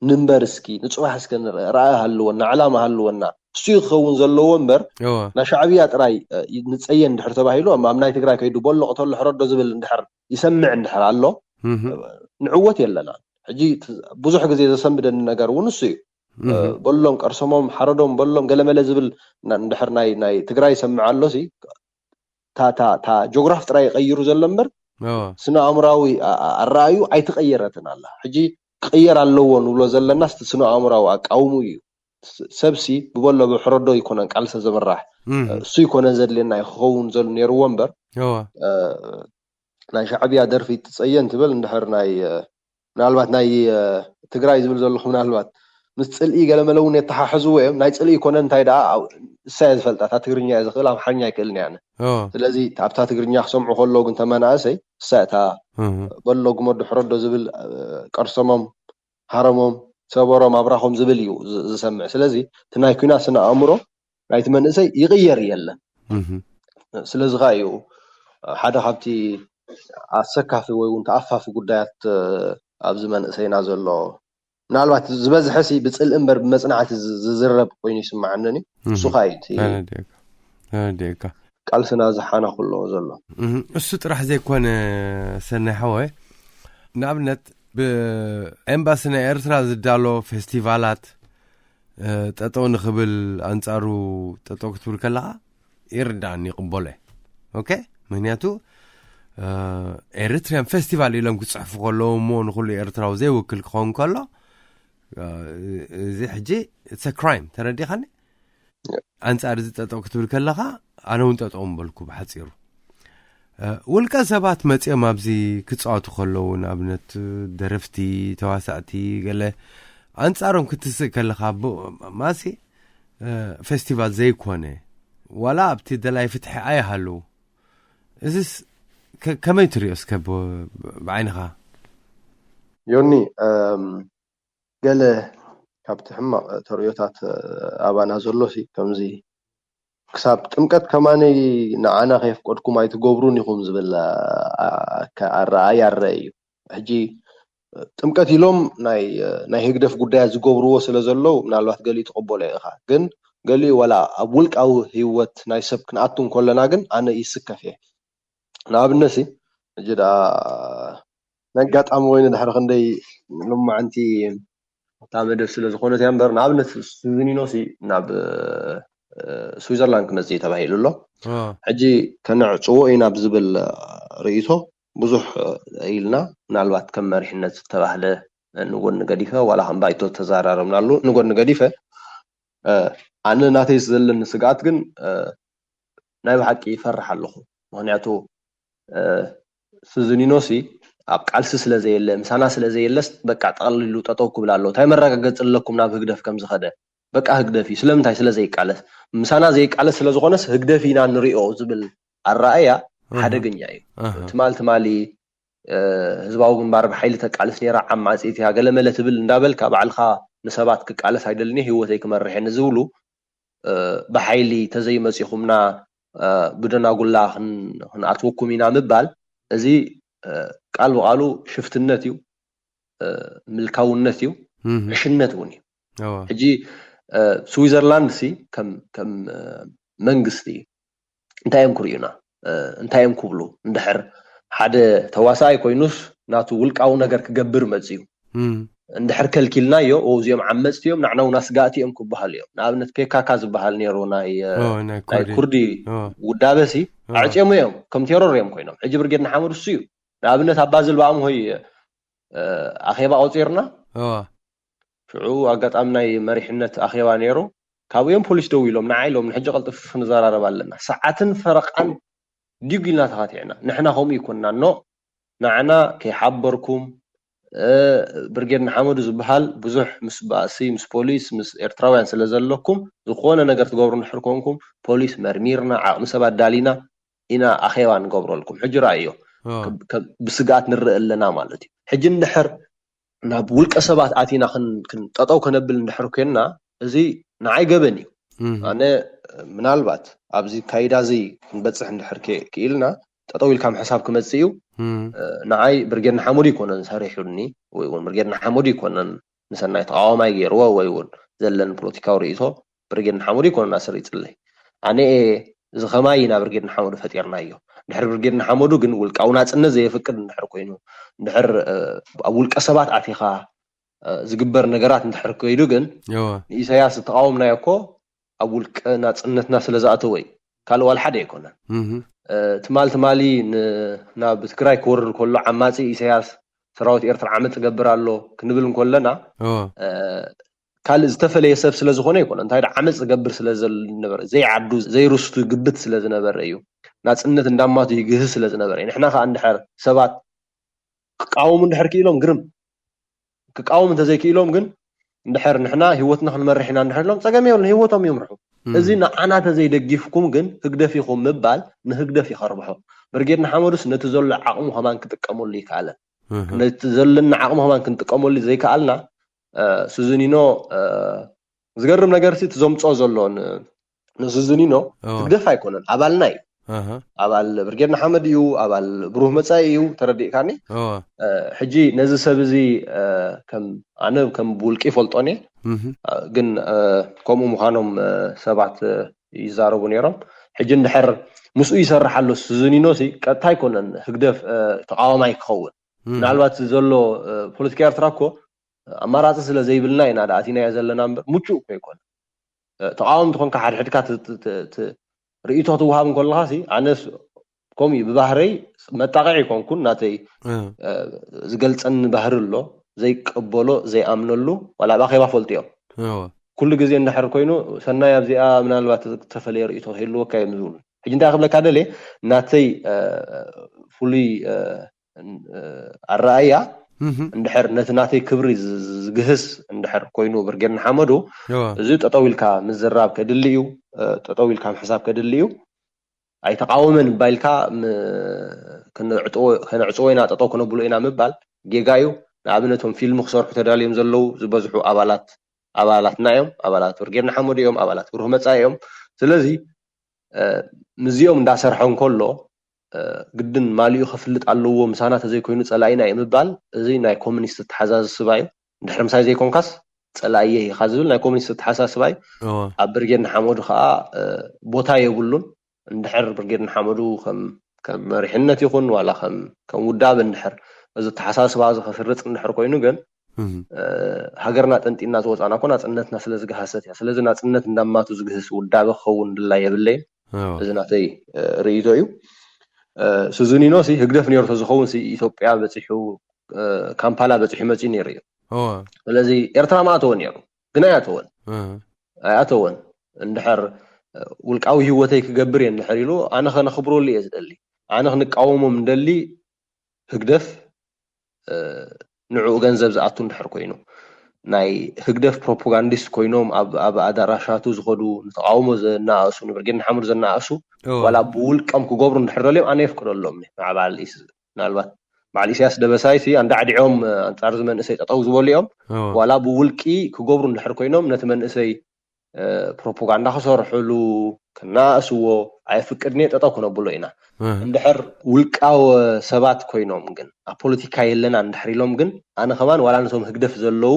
ንንበር እስኪ ንፅባሕ እስኪ ንርእ ራእይ ሃልወና ዕላማ ሃልወና እሱ ክኸውን ዘለዎ እምበር ናይ ሻዕብያ ጥራይ ንፀየ እንድሕር ተባሂሉ ኣብ ናይ ትግራይ ከይዱ ቦሎ ቅተሎ ሕረዶ ዝብል እንድሕር ይሰምዕ እንድሕር ኣሎ ንዕወት የለና። ሕጂ ብዙሕ ግዜ ዘሰንብደኒ ነገር እውን እሱ እዩ። በሎም ቀርሰሞም ሓረዶም በሎም ገለመለ ዝብል እንድሕር ናይ ትግራይ ይሰምዕ ኣሎ ሲ እታ ጆግራፍ ጥራይ ይቀይሩ ዘሎ እምበር ስነ ኣእምራዊ ኣረኣዩ ኣይተቀየረትን ኣላ። ሕጂ ክቀየር ኣለዎ ንብሎ ዘለና ስቲ ስነ ኣእምራዊ ኣቃውሙ እዩ። ሰብሲ ብበሎ ብሕረዶ ይኮነን ቃልሰ ዘምራሕ እሱ ይኮነን ዘድልየና ክኸውን ዘሉ ነይርዎ እምበር ናይ ሻዕብያ ደርፊ ትፀየ እንትብል እንድሕር ናይ ምናልባት ናይ ትግራይ ዝብል ዘለኹ ምናልባት ምስ ፅልኢ ገለመለ እውን የተሓሕዝዎ እዮም። ናይ ፅልኢ ኮነ እንታይ ደኣ እሳ እየ ዝፈልጣ፣ እታ ትግርኛ እየ ዝኽእል፣ ኣምሓርኛ ኣይክእልን እየ ኣነ። ስለዚ ኣብታ ትግርኛ ክሰምዑ ከለዉ ግን ተመናእሰይ እሳ እታ በሎ ግመዶ ሕረዶ ዝብል ቀርሰሞም ሃረሞም ሰበሮም ኣብራኾም ዝብል እዩ ዝሰምዕ። ስለዚ እቲ ናይ ኩናት ስነ ኣእምሮ ናይቲ መንእሰይ ይቕየር የለን። ስለዚ ከዓ እዩ ሓደ ካብቲ ኣሰካፊ ወይ እውን ተኣፋፊ ጉዳያት ኣብዚ መንእሰይና ዘሎ። ምናልባት ዝበዝሐ ሲ ብፅልኢ እምበር ብመፅናዕቲ ዝዝረብ ኮይኑ ይስማዓኒ። እሱ ከዓ እዩ እቲ ቃልስና ዝሓና ከሎ ዘሎ። እሱ ጥራሕ ዘይኮነ ሰናይ ሓወይ፣ ንኣብነት ብኤምባሲ ናይ ኤርትራ ዝዳሎ ፌስቲቫላት ጠጠው ንኽብል ኣንጻሩ ጠጠው ክትብል ከለኻ ይርዳእኒ፣ ይቕበሎ። ኦኬ፣ ምክንያቱ ኤሪትሪያን ፌስቲቫል ኢሎም ክፅሕፉ ከለዉ እሞ ንኩሉ ኤርትራዊ ዘይውክል ክኸውን ከሎ እዚ ሕጂ it's a crime፣ ተረዲኻኒ? ኣንጻር እዚ ጠጠው ክትብል ከለኻ ኣነ እውን ጠጠው ምበልኩ ብሓፂሩ። ውልቀ ሰባት መፂኦም ኣብዚ ክፃወቱ ከለዉ ንኣብነት ደረፍቲ፣ ተዋሳእቲ፣ ገለ ኣንጻሮም ክትስእ ከለኻ ማሲ ፌስቲቫል ዘይኮነ ዋላ ኣብቲ ደላይ ፍትሒ ኣይሃለዉ። እዚስ ከመይ ትሪኦ እስከ ብዓይንኻ? ዮኒ፣ ገለ ካብቲ ሕማቕ ተርእዮታት ኣባና ዘሎ ሲ ከምዚ ክሳብ ጥምቀት ከማነይ ንዓና ከየፍቀድኩም ኣይትገብሩን ኢኹም ዝብል ኣረኣይ ኣረአ እዩ። ሕጂ ጥምቀት ኢሎም ናይ ህግደፍ ጉዳያት ዝገብርዎ ስለ ዘለዉ ምናልባት ገሊኡ ትቕበሎ ኢኻ፣ ግን ገሊኡ ዋላ ኣብ ውልቃዊ ህይወት ናይ ሰብ ክንኣቱ እንከለና ግን ኣነ ይስከፍ እየ። ንኣብነት ሕጂ ደኣ ናይ ኣጋጣሚ ኮይኑ ድሕሪ ክንደይ ሎማዓንቲ እታ መደብ ስለ ዝኾነት እያ እምበር፣ ንኣብነት ሱዚኒኖ ሲ ናብ ስዊዘርላንድ ክመፅእ እዩ ተባሂሉ ኣሎ። ሕጂ ከነዕፅዎ ኢና ብዝብል ርእይቶ ብዙሕ ኢልና፣ ምናልባት ከም መሪሕነት ዝተባህለ ንጎኒ ገዲፈ ዋላ ከም ባይቶ ተዘራረብናሉ ንጎኒ ገዲፈ፣ ኣነ ናተይ ዘለኒ ስግኣት ግን ናይ ብሓቂ ይፈርሕ ኣለኹ። ምክንያቱ ስዝኒኖሲ ኣብ ቃልሲ ስለ ዘየለ፣ ምሳና ስለ ዘየለስ በቃ ጠቕሊሉ ጠጠው ክብል ኣለዎ። እንታይ መረጋገፂ ኣለኩም ናብ ህግደፍ ከም ዝኸደ? በቃ ህግደፍ እዩ። ስለምንታይ? ስለ ዘይቃለስ። ምሳና ዘይቃለስ ስለ ዝኾነስ ህግደፍ ኢና ንሪኦ ዝብል ኣረኣእያ ሓደገኛ እዩ። ትማል ትማሊ ህዝባዊ ግንባር ብሓይሊ ተቃልስ ነይራ፣ ዓማፂት እያ፣ ገለመለ ትብል እንዳበልካ ባዕልኻ ንሰባት ክቃለስ ኣይደልን እየ፣ ህይወተይ ክመርሕ እየ ንዝብሉ ብሓይሊ ተዘይመፂኹምና ብደናጉላ ክንኣትወኩም ኢና ምባል፣ እዚ ቃል ብቃሉ ሽፍትነት እዩ፣ ምልካውነት እዩ፣ ዕሽነት እውን እዩ። ሕጂ ስዊዘርላንድ ሲ ከም መንግስቲ እንታይ እዮም ክርእዩና? እንታይ እዮም ክብሉ? እንድሕር ሓደ ተዋሳኣይ ኮይኑስ ናቱ ውልቃዊ ነገር ክገብር መፅዩ እንድሕር ከልኪልናዮ፣ እዚኦም ዓመፅቲ እዮም፣ ንዓና እውን ኣስጋእቲ እዮም ክበሃሉ እዮም። ንኣብነት ፔካካ ዝበሃል ነይሩ ናይ ኩርዲ ውዳበሲ ኣዕፅዮሙ እዮም፣ ከም ቴሮር እዮም ኮይኖም። ሕጂ ብርጌድ ንሓመዱ እሱ እዩ። ንኣብነት ኣብ ባዝል ብኣምሆይ ኣኼባ ቆፂርና፣ ሽዑ ኣጋጣሚ ናይ መሪሕነት ኣኼባ ነይሩ። ካብኡ እዮም ፖሊስ ደው ኢሎም ንዓይ ኢሎም፣ ንሕጂ ቀልጥፍ ክንዘራረብ ኣለና። ሰዓትን ፈረቃን ዲጉ ኢልና ተኻቲዕና። ንሕና ከምኡ ይኮንና፣ ኖ፣ ንዓና ከይሓበርኩም፣ ብርጌድ ንሓመዱ ዝበሃል ብዙሕ ምስ ባእሲ፣ ምስ ፖሊስ፣ ምስ ኤርትራውያን ስለ ዘለኩም፣ ዝኾነ ነገር ትገብሩ እንድሕር ኮንኩም፣ ፖሊስ መርሚርና፣ ዓቕሚ ሰብ ኣዳሊና ኢና ኣኼባ ንገብረልኩም። ሕጂ ረኣዮ፣ ብስግኣት ንርኢ ኣለና ማለት እዩ። ሕጂ እንድሕር ናብ ውልቀ ሰባት ኣቲና ጠጠው ከነብል እንድሕር ኮይንና፣ እዚ ንዓይ ገበን እዩ። ኣነ ምናልባት ኣብዚ ካይዳ እዚ ክንበፅሕ እንድሕር ክኢልና፣ ጠጠው ኢልካ ምሕሳብ ክመፅእ እዩ። ንዓይ ብርጌድ ንሓመዱ ይኮነን ሰሪሑኒ፣ ወይ እውን ብርጌድ ንሓመዱ ይኮነን ንሰናይ ተቃዋማይ ገይርዎ፣ ወይ እውን ዘለኒ ፖለቲካዊ ርእይቶ ብርጌድ ንሓመዱ ይኮነን ኣሰሪፅለይ። ኣነ እየ እዚ ከማይ ኢና ብርጌድ ንሓመዱ ፈጢርናዮ። እንድሕር ብርጌድ ንሓመዱ ግን ውልቃዊ ናፅነት ዘየፍቅድ እንድሕር ኮይኑ፣ እንድሕር ኣብ ውልቀ ሰባት ኣቲኻ ዝግበር ነገራት እንድሕር ከይዱ ግን፣ ንኢሳያስ ዝተቃወምናዮ እኮ ኣብ ውልቀ ናፅነትና ስለ ዝኣተወ እዩ። ካልእ ዋላ ሓደ ኣይኮነን። ትማል ትማሊ ናብ ትግራይ ክወርድ ከሎ ዓማፂ ኢሳያስ፣ ሰራዊት ኤርትራ ዓመፅ ገብር ኣሎ ክንብል እንከለና፣ ካልእ ዝተፈለየ ሰብ ስለ ዝኾነ ኣይኮነ፣ እንታይ ዓመፅ ዝገብር ስለ ዝነበረ፣ ዘይዓዱ ዘይርስቱ ግብት ስለ ዝነበረ እዩ። ናፅነት እንዳማቱ ይግህ ስለ ዝነበረ እዩ። ንሕና ከዓ እንድሕር ሰባት ክቃወሙ እንድሕር ክኢሎም ግርም፣ ክቃወሙ እንተዘይክኢሎም ግን፣ እንድሕር ንሕና ህይወትና ክንመርሕ ኢና እንድሕር ኢሎም፣ ጸገም የብሉን፣ ህይወቶም ይምርሑ። እዚ ንዓና ተዘይደጊፍኩም ግን ህግደፍ ኢኹም ምባል ንህግደፍ እዩ ከርብሖ። ብርጌድ ንሓመዱስ ነቲ ዘሎ ዓቕሙ ከማን ክጥቀመሉ ይከኣለን። ነቲ ዘለና ዓቕሚ ከማን ክንጥቀመሉ ዘይከኣልና፣ እ፣ ሱዙኒኖ፣ እ፣ ዝገርም ነገር ሲ፣ እቲ ዘምፅኦ ዘሎ ን-፣ ንሱዙኒኖ ህግደፍ ኣይኮነን፣ ኣባልና እዩ። ኣባል ብርጌድ ንሓመድ እዩ፣ ኣባል ብሩህ መፃኢ እዩ። ተረዲእካኒ? ሕጂ ነዚ ሰብ እዚ ከም ኣነ ከም ብውልቂ ይፈልጦን እየ። ግን ከምኡ ምዃኖም ሰባት ይዛረቡ ነይሮም። ሕጂ እንድሕር ምስኡ ይሰርሕ ኣሎ ሱዙኒኖ ሲ፣ ቀጥታ ኣይኮነን ህግደፍ ተቃዋማይ ክኸውን። ምናልባት ዘሎ ፖለቲካ ኤርትራ እኮ ኣማራፂ ስለ ዘይብልና ኢና ደኣ ኣቲናዮ ዘለና እምበር ምቹእ እኮ ኣይኮነን። ተቃወምቲ ኮንካ ሓድሕድካ ርኢቶ ክትወሃብ እንከለኻ ሲ፣ ኣነስ ከምኡ እዩ ብባህረይ፣ መጣቕዒ ኣይኮንኩን። ናተይ ዝገልፀኒ ባህሪ ኣሎ፣ ዘይቀበሎ ዘይኣምነሉ፣ ዋላ ኣብ ኣኼባ ፈልጥዮም። ኩሉ ግዜ እንድሕር ኮይኑ፣ ሰናይ ኣብዚኣ ምናልባት ዝተፈለየ ርእይቶ ክህልወካ እዮም ዝብሉ። ሕጂ እንታይ ክብለካ ደልየ፣ ናተይ ፍሉይ ኣረኣያ እንድሕር ነቲ ናተይ ክብሪ ዝግህስ እንድሕር ኮይኑ፣ ብርጌድ ንሓመዱ፣ እዚ ጠጠው ኢልካ ምዝራብ ከድሊ እዩ። ጠጠው ኢልካ ምሕሳብ ከድሊ እዩ። ኣይተቃወመን እባ ኢልካ ከነዕፅዎ ኢና፣ ጠጠው ከነብሎ ኢና ምባል ጌጋ እዩ። ንኣብነት እቶም ፊልም ክሰርሑ ተዳልዮም ዘለዉ ዝበዝሑ ኣባላት ኣባላትና እዮም፣ ኣባላት ብርጌድ ንሓመዱ እዮም፣ ኣባላት ብሩህ መፃኢ እዮም። ስለዚ ምስዚኦም እንዳሰርሐ እንከሎ ግድን ማሊኡ ከፍልጥ ኣለዎ፣ ምሳና ተዘይኮይኑ ፀላኢና እዩ ምባል፣ እዚ ናይ ኮሚኒስት ኣተሓሳስባ እዩ። እንድሕር ምሳይ ዘይኮንካስ ፀላኢየ ኢኻ ዝብል ናይ ኮሚኒስት ኣተሓሳስባ እዩ። ኣብ ብርጌድ ንሓመዱ ከዓ ቦታ የብሉን። እንድሕር ብርጌድ ንሓመዱ ከም መሪሕነት ይኹን ዋላ ከም ውዳብ እንድሕር እዚ ኣተሓሳስባ እዚ ከስርፅ እንድሕር ኮይኑ ግን ሃገርና ጠንጢና ዝወፃና እኮ ናፅነትና ስለ ዝገሃሰት እያ። ስለዚ ናፅነት እንዳማቱ ዝግህስ ውዳበ ክኸውን ድላይ የብለይን። እዚ ናተይ ርእይቶ እዩ። ሱዙኒኖ ሲ ህግደፍ ነይሩ ተዝኸውን ሲ ኢትዮጵያ በፂሑ፣ ካምፓላ በፂሑ መፂኡ ነይሩ እዩ። ስለዚ ኤርትራ ምኣተወ ነይሩ ግን ኣይኣተወን። ኣይኣተወን። እንድሕር ውልቃዊ ህይወተይ ክገብር እየ እንድሕር ኢሉ፣ ኣነ ከነኽብረሉ እየ ዝደሊ። ኣነ ክንቃወሞም እንደሊ ህግደፍ ንዕኡ ገንዘብ ዝኣቱ እንድሕር ኮይኑ፣ ናይ ህግደፍ ፕሮፓጋንዲስት ኮይኖም ኣብ ኣዳራሻቱ ዝኸዱ፣ ንተቃውሞ ዘናኣእሱ፣ ንብርጌድ ንሓመዱ ዘናኣእሱ ዋላ ብውልቀም ክገብሩ እንድሕር ደልዮም ኣነ የፍቅደሎም። ምናልባት በዓል ኢሳያስ ደበሳይ ሲ ኣንዳዕዲዖም ኣንጻር እዚ መንእሰይ ጠጠው ዝበሉ እዮም። ዋላ ብውልቂ ክገብሩ እንድሕር ኮይኖም ነቲ መንእሰይ ፕሮፓጋንዳ ክሰርሕሉ ክናእስዎ ኣየፍቅድን እየ፣ ጠጠው ክነብሎ ኢና። እንድሕር ውልቃወ ሰባት ኮይኖም ግን ኣብ ፖለቲካ የለና እንድሕር ኢሎም ግን ኣነ ከማን ዋላ ነቶም ህግደፍ ዘለዉ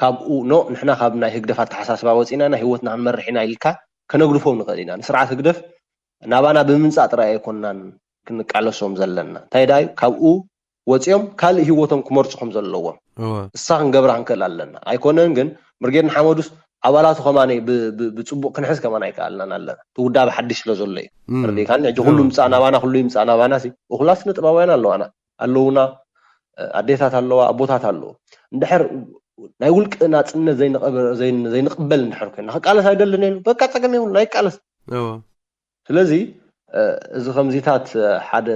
ካብኡ ኖ ንሕና ካብ ናይ ህግደፍ ኣተሓሳስባ ወፂና ናይ ህይወትና ክንመርሕ ኢና ኢልካ ከነግድፎም ንኽእል ኢና። ንስርዓት ህግደፍ ናባና ብምምፃእ ጥራይ ኣይኮንናን ክንቃለሶም ዘለና። እንታይ ደኣ እዩ ካብኡ ወፂኦም ካልእ ህይወቶም ክመርፁ ከም ዘለዎም እሳ ክንገብራ ክንክእል ኣለና። ኣይኮነን ግን ብርጌድ ንሓመዱስ ኣባላቱ ከማነይ ብፅቡቅ ክንሕዝ ከማን ኣይከኣልናን ኣለና። እቲ ውዳበ ሓድሽ ስለ ዘሎ እዩ። ተረዲእካኒ? ሕጂ ኩሉ ይምፃእ ናባና፣ ኩሉ ይምፃእ ናባና ሲ እኹላት ስነ ጥበባውያን ኣለዋና ኣለውና፣ ኣዴታት ኣለዋ፣ ኣቦታት ኣለዉ። እንድሕር ናይ ውልቂ ናፅነት ዘይንቕበል እንድሕር ኮይና ክቃለስ ኣይደልን እየ በቃ ፀገም የብሉ ኣይቃለስ። ስለዚ እዚ ከምዚታት ሓደ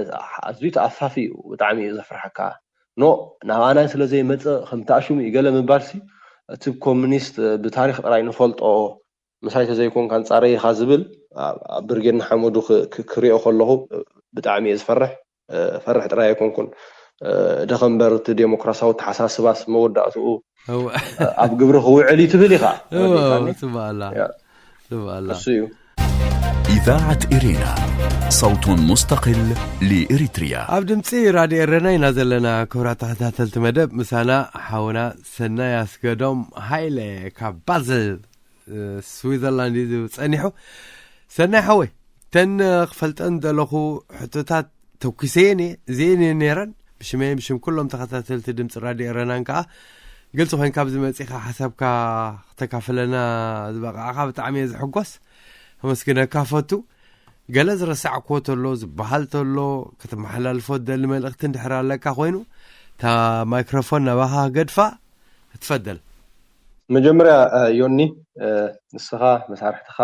ኣዝዩ ተኣፋፊ እዩ። ብጣዕሚ እዩ ዘፍርሓካ። ኖ ናባና ስለ ዘይመፀ ከም ተኣሽሙ እዩ ገለ ምባልሲ፣ እቲ ኮሚኒስት ብታሪክ ጥራይ ንፈልጦ ምሳይ ተዘይኮንካ ኣንፃረይ ኢኻ ዝብል ኣብ ብርጌድ ንሓመዱ ክሪኦ ከለኹ ብጣዕሚ እየ ዝፈርሕ። ፈርሕ ጥራይ ኣይኮንኩን። ደኸምበር እቲ ዴሞክራሲያዊ ተሓሳስባስ መወዳእትኡ ኣብ ግብሪ ክውዕል እዩ ትብል ኢኻ። እሱ እዩ። إذاعة إرينا، صوت مستقل لإريتريا. ኣብ ድምፂ ራድዮ ኤረና ኢና ዘለና። ክቡራት ተኸታተልቲ መደብ፣ ምሳና ሓውና ሰናይ ኣስገዶም ሃይለ ካብ ባዘል ስዊዘርላንድ እዩ ጸኒሑ። ሰናይ ሓወይ፣ ተን ክፈልጠን ዘለኹ ሕቶታት ተኩሰየን እየ፣ እዚአን እየን ነይረን። ብሽመይን ብሽም ኩሎም ተኸታተልቲ ድምፂ ራድዮ ኤረናን ከዓ ግልፂ ኮይንካ ኣብዚ መፂኻ ሓሳብካ ክተካፍለና ዝበቃዕካ ብጣዕሚ እየ ዝሕጎስ። ከመስግነካ ፈቱ። ገለ ዝረሳዕክዎ ተሎ፣ ዝበሃል ተሎ፣ ክትመሓላልፎ ትደሊ መልእኽቲ እንድሕር ኣለካ ኮይኑ፣ እታ ማይክሮፎን ናባኻ ገድፋ። እትፈደል። መጀመርያ ዮኒ፣ ንስኻ መሳርሕትኻ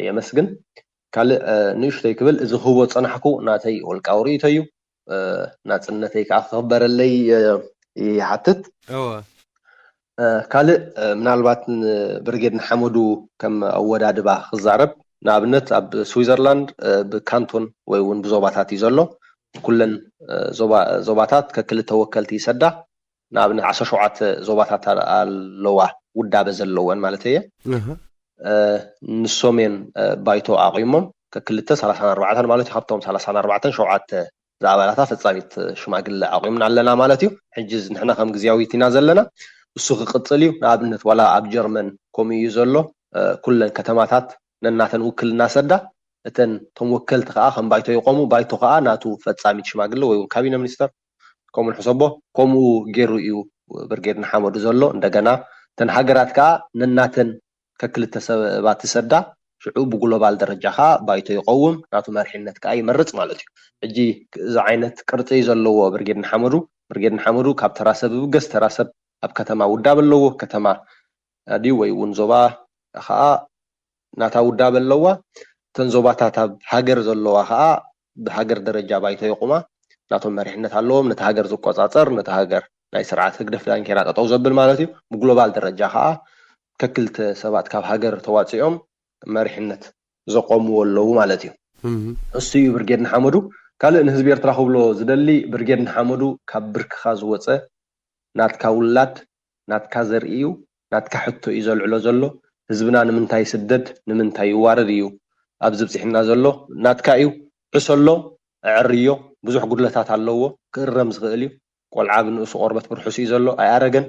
የመስግን። ካልእ ንእሽተይ ክብል፣ እዚ ክህቦ ዝጸናሕኩ ናተይ ውልቃዊ ርእይቶ እዩ። ናጽነተይ ከዓ ክኽበረለይ ይሓትት። እወ ካልእ ምናልባት ንብርጌድ ንሓመዱ ከም ኣወዳድባ ክዛረብ፣ ንኣብነት ኣብ ስዊዘርላንድ ብካንቶን ወይ እውን ብዞባታት እዩ ዘሎ። ኩለን ዞባታት ከክልተ ወከልቲ ይሰዳ። ንኣብነት ዓሰርተ ሸውዓተ ዞባታት ኣለዋ፣ ውዳበ ዘለወን ማለት እየ። ንሶም እየን ባይቶ ኣቑሞም፣ ከክልተ ሰላሳን ኣርባዕተን ማለት እዩ። ካብቶም ሰላሳን ኣርባዕተን ሸውዓተ ዝኣባላታ ፈጻሚት ሽማግለ ኣቑምና ኣለና ማለት እዩ። ሕጂ ንሕና ከም ግዝያዊት ኢና ዘለና፣ እሱ ክቕጽል እዩ። ንኣብነት ዋላ ኣብ ጀርመን ከምኡ እዩ ዘሎ። ኩለን ከተማታት ነናተን ውክልና ሰዳ፣ እተን ቶም ወከልቲ ከዓ ከም ባይቶ ይቆሙ። ባይቶ ከዓ ናቱ ፈጻሚት ሽማግለ ወይ እውን ካቢነ ሚኒስተር ከምኡ ንሕሰቦ። ከምኡ ገይሩ እዩ ብርጌድ ንሓመዱ ዘሎ። እንደገና እተን ሃገራት ከዓ ነናተን ከክልተ ሰባት ይሰዳ። ሽዑ ብግሎባል ደረጃ ከዓ ባይቶ ይቀውም፣ ናቱ መሪሕነት ከዓ ይመርፅ ማለት እዩ። ሕጂ እዚ ዓይነት ቅርፂ ዘለዎ ብርጌድ ንሓመዱ፣ ብርጌድ ንሓመዱ ካብ ተራ ሰብ ይብገስ፣ ተራ ሰብ ኣብ ከተማ ውዳበ ኣለዎ። ከተማ ድዩ ወይ እውን ዞባ ከዓ ናታ ውዳበ ኣለዋ። እተን ዞባታት ኣብ ሃገር ዘለዋ ከዓ ብሃገር ደረጃ ባይቶ ይቁማ፣ ናቶም መሪሕነት ኣለዎም። ነቲ ሃገር ዝቆፃፀር፣ ነቲ ሃገር ናይ ስርዓት ህግደፍ ዳንኬራ ጠጠው ዘብል ማለት እዩ። ብግሎባል ደረጃ ከዓ ከክልተ ሰባት ካብ ሃገር ተዋፂኦም መሪሕነት ዘቆምዎ ኣለዉ ማለት እዩ። እሱ እዩ ብርጌድ ንሓመዱ። ካልእ ንህዝቢ ኤርትራ ክብሎ ዝደሊ፣ ብርጌድ ንሓመዱ ካብ ብርክኻ ዝወፀ ናትካ ውላድ፣ ናትካ ዘርኢ እዩ። ናትካ ሕቶ እዩ ዘልዕሎ ዘሎ። ህዝብና ንምንታይ ይስደድ፣ ንምንታይ ይዋረድ እዩ ኣብዚ ብፂሕና ዘሎ። ናትካ እዩ፣ ሕሰሎ፣ ኣዕርዮ። ብዙሕ ጉድለታት ኣለዎ፣ ክእረም ዝኽእል እዩ። ቆልዓ ብንእሱ ቆርበት ብርሑስ እዩ ዘሎ፣ ኣይኣረገን።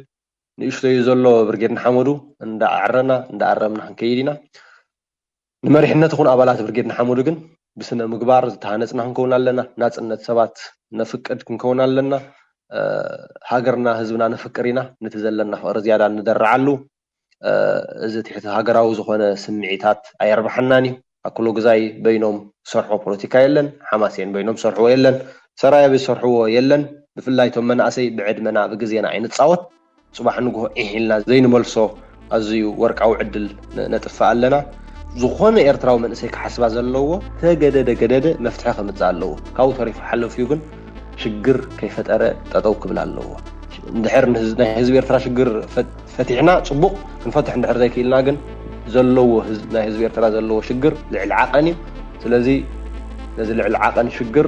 ንእሽቶ እዩ ዘሎ ብርጌድ ንሓመዱ። እንዳኣዕረና እንዳኣረምና ክንከይድ ኢና። ንመሪሕነት ይኹን ኣባላት ብርጌድ ንሓመዱ ግን ብስነ ምግባር ዝተሃነፅና ክንከውን ኣለና። ናፅነት ሰባት ነፍቅድ ክንከውን ኣለና። ሃገርና ህዝብና ነፍቅር ኢና። ነቲ ዘለና ፍቕሪ ዝያዳ ንደርዓሉ። እዚ ትሕቲ ሃገራዊ ዝኾነ ስምዒታት ኣየርብሓናን እዩ። ኣክሎ ግዛይ በይኖም ሰርሖ ፖለቲካ የለን፣ ሓማሴን በይኖም ሰርሕዎ የለን፣ ሰራየ ዝሰርሕዎ የለን። ብፍላይ ቶም መናእሰይ ብዕድመና ብግዜና ኣይንፃወት። ፅባሕ ንግሆ ዒሕ ኢልና ዘይንመልሶ ኣዝዩ ወርቃዊ ዕድል ነጥፍእ ኣለና። ዝኾነ ኤርትራዊ መንእሰይ ክሓስባ ዘለዎ፣ ተገደደ ገደደ መፍትሒ ከምፅእ ኣለዎ። ካብኡ ተሪፉ ሓለፊኡ ግን ሽግር ከይፈጠረ ጠጠው ክብል ኣለዎ። እንድሕር ናይ ህዝቢ ኤርትራ ሽግር ፈቲሕና ፅቡቕ፣ ክንፈትሕ እንድሕር ዘይክኢልና ግን ዘለዎ ናይ ህዝቢ ኤርትራ ዘለዎ ሽግር ልዕሊ ዓቐን እዩ። ስለዚ ነዚ ልዕሊ ዓቐን ሽግር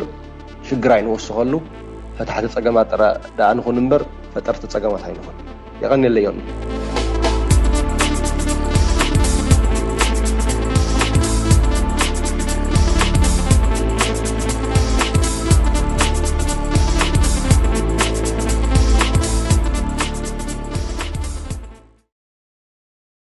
ሽግር ኣይንወስኸሉ። ፈታሕቲ ፀገማት ጥራ ደኣ ንኹን እምበር ፈጠርቲ ፀገማት ኣይንኹን። የቐንየለይ ዮኒ።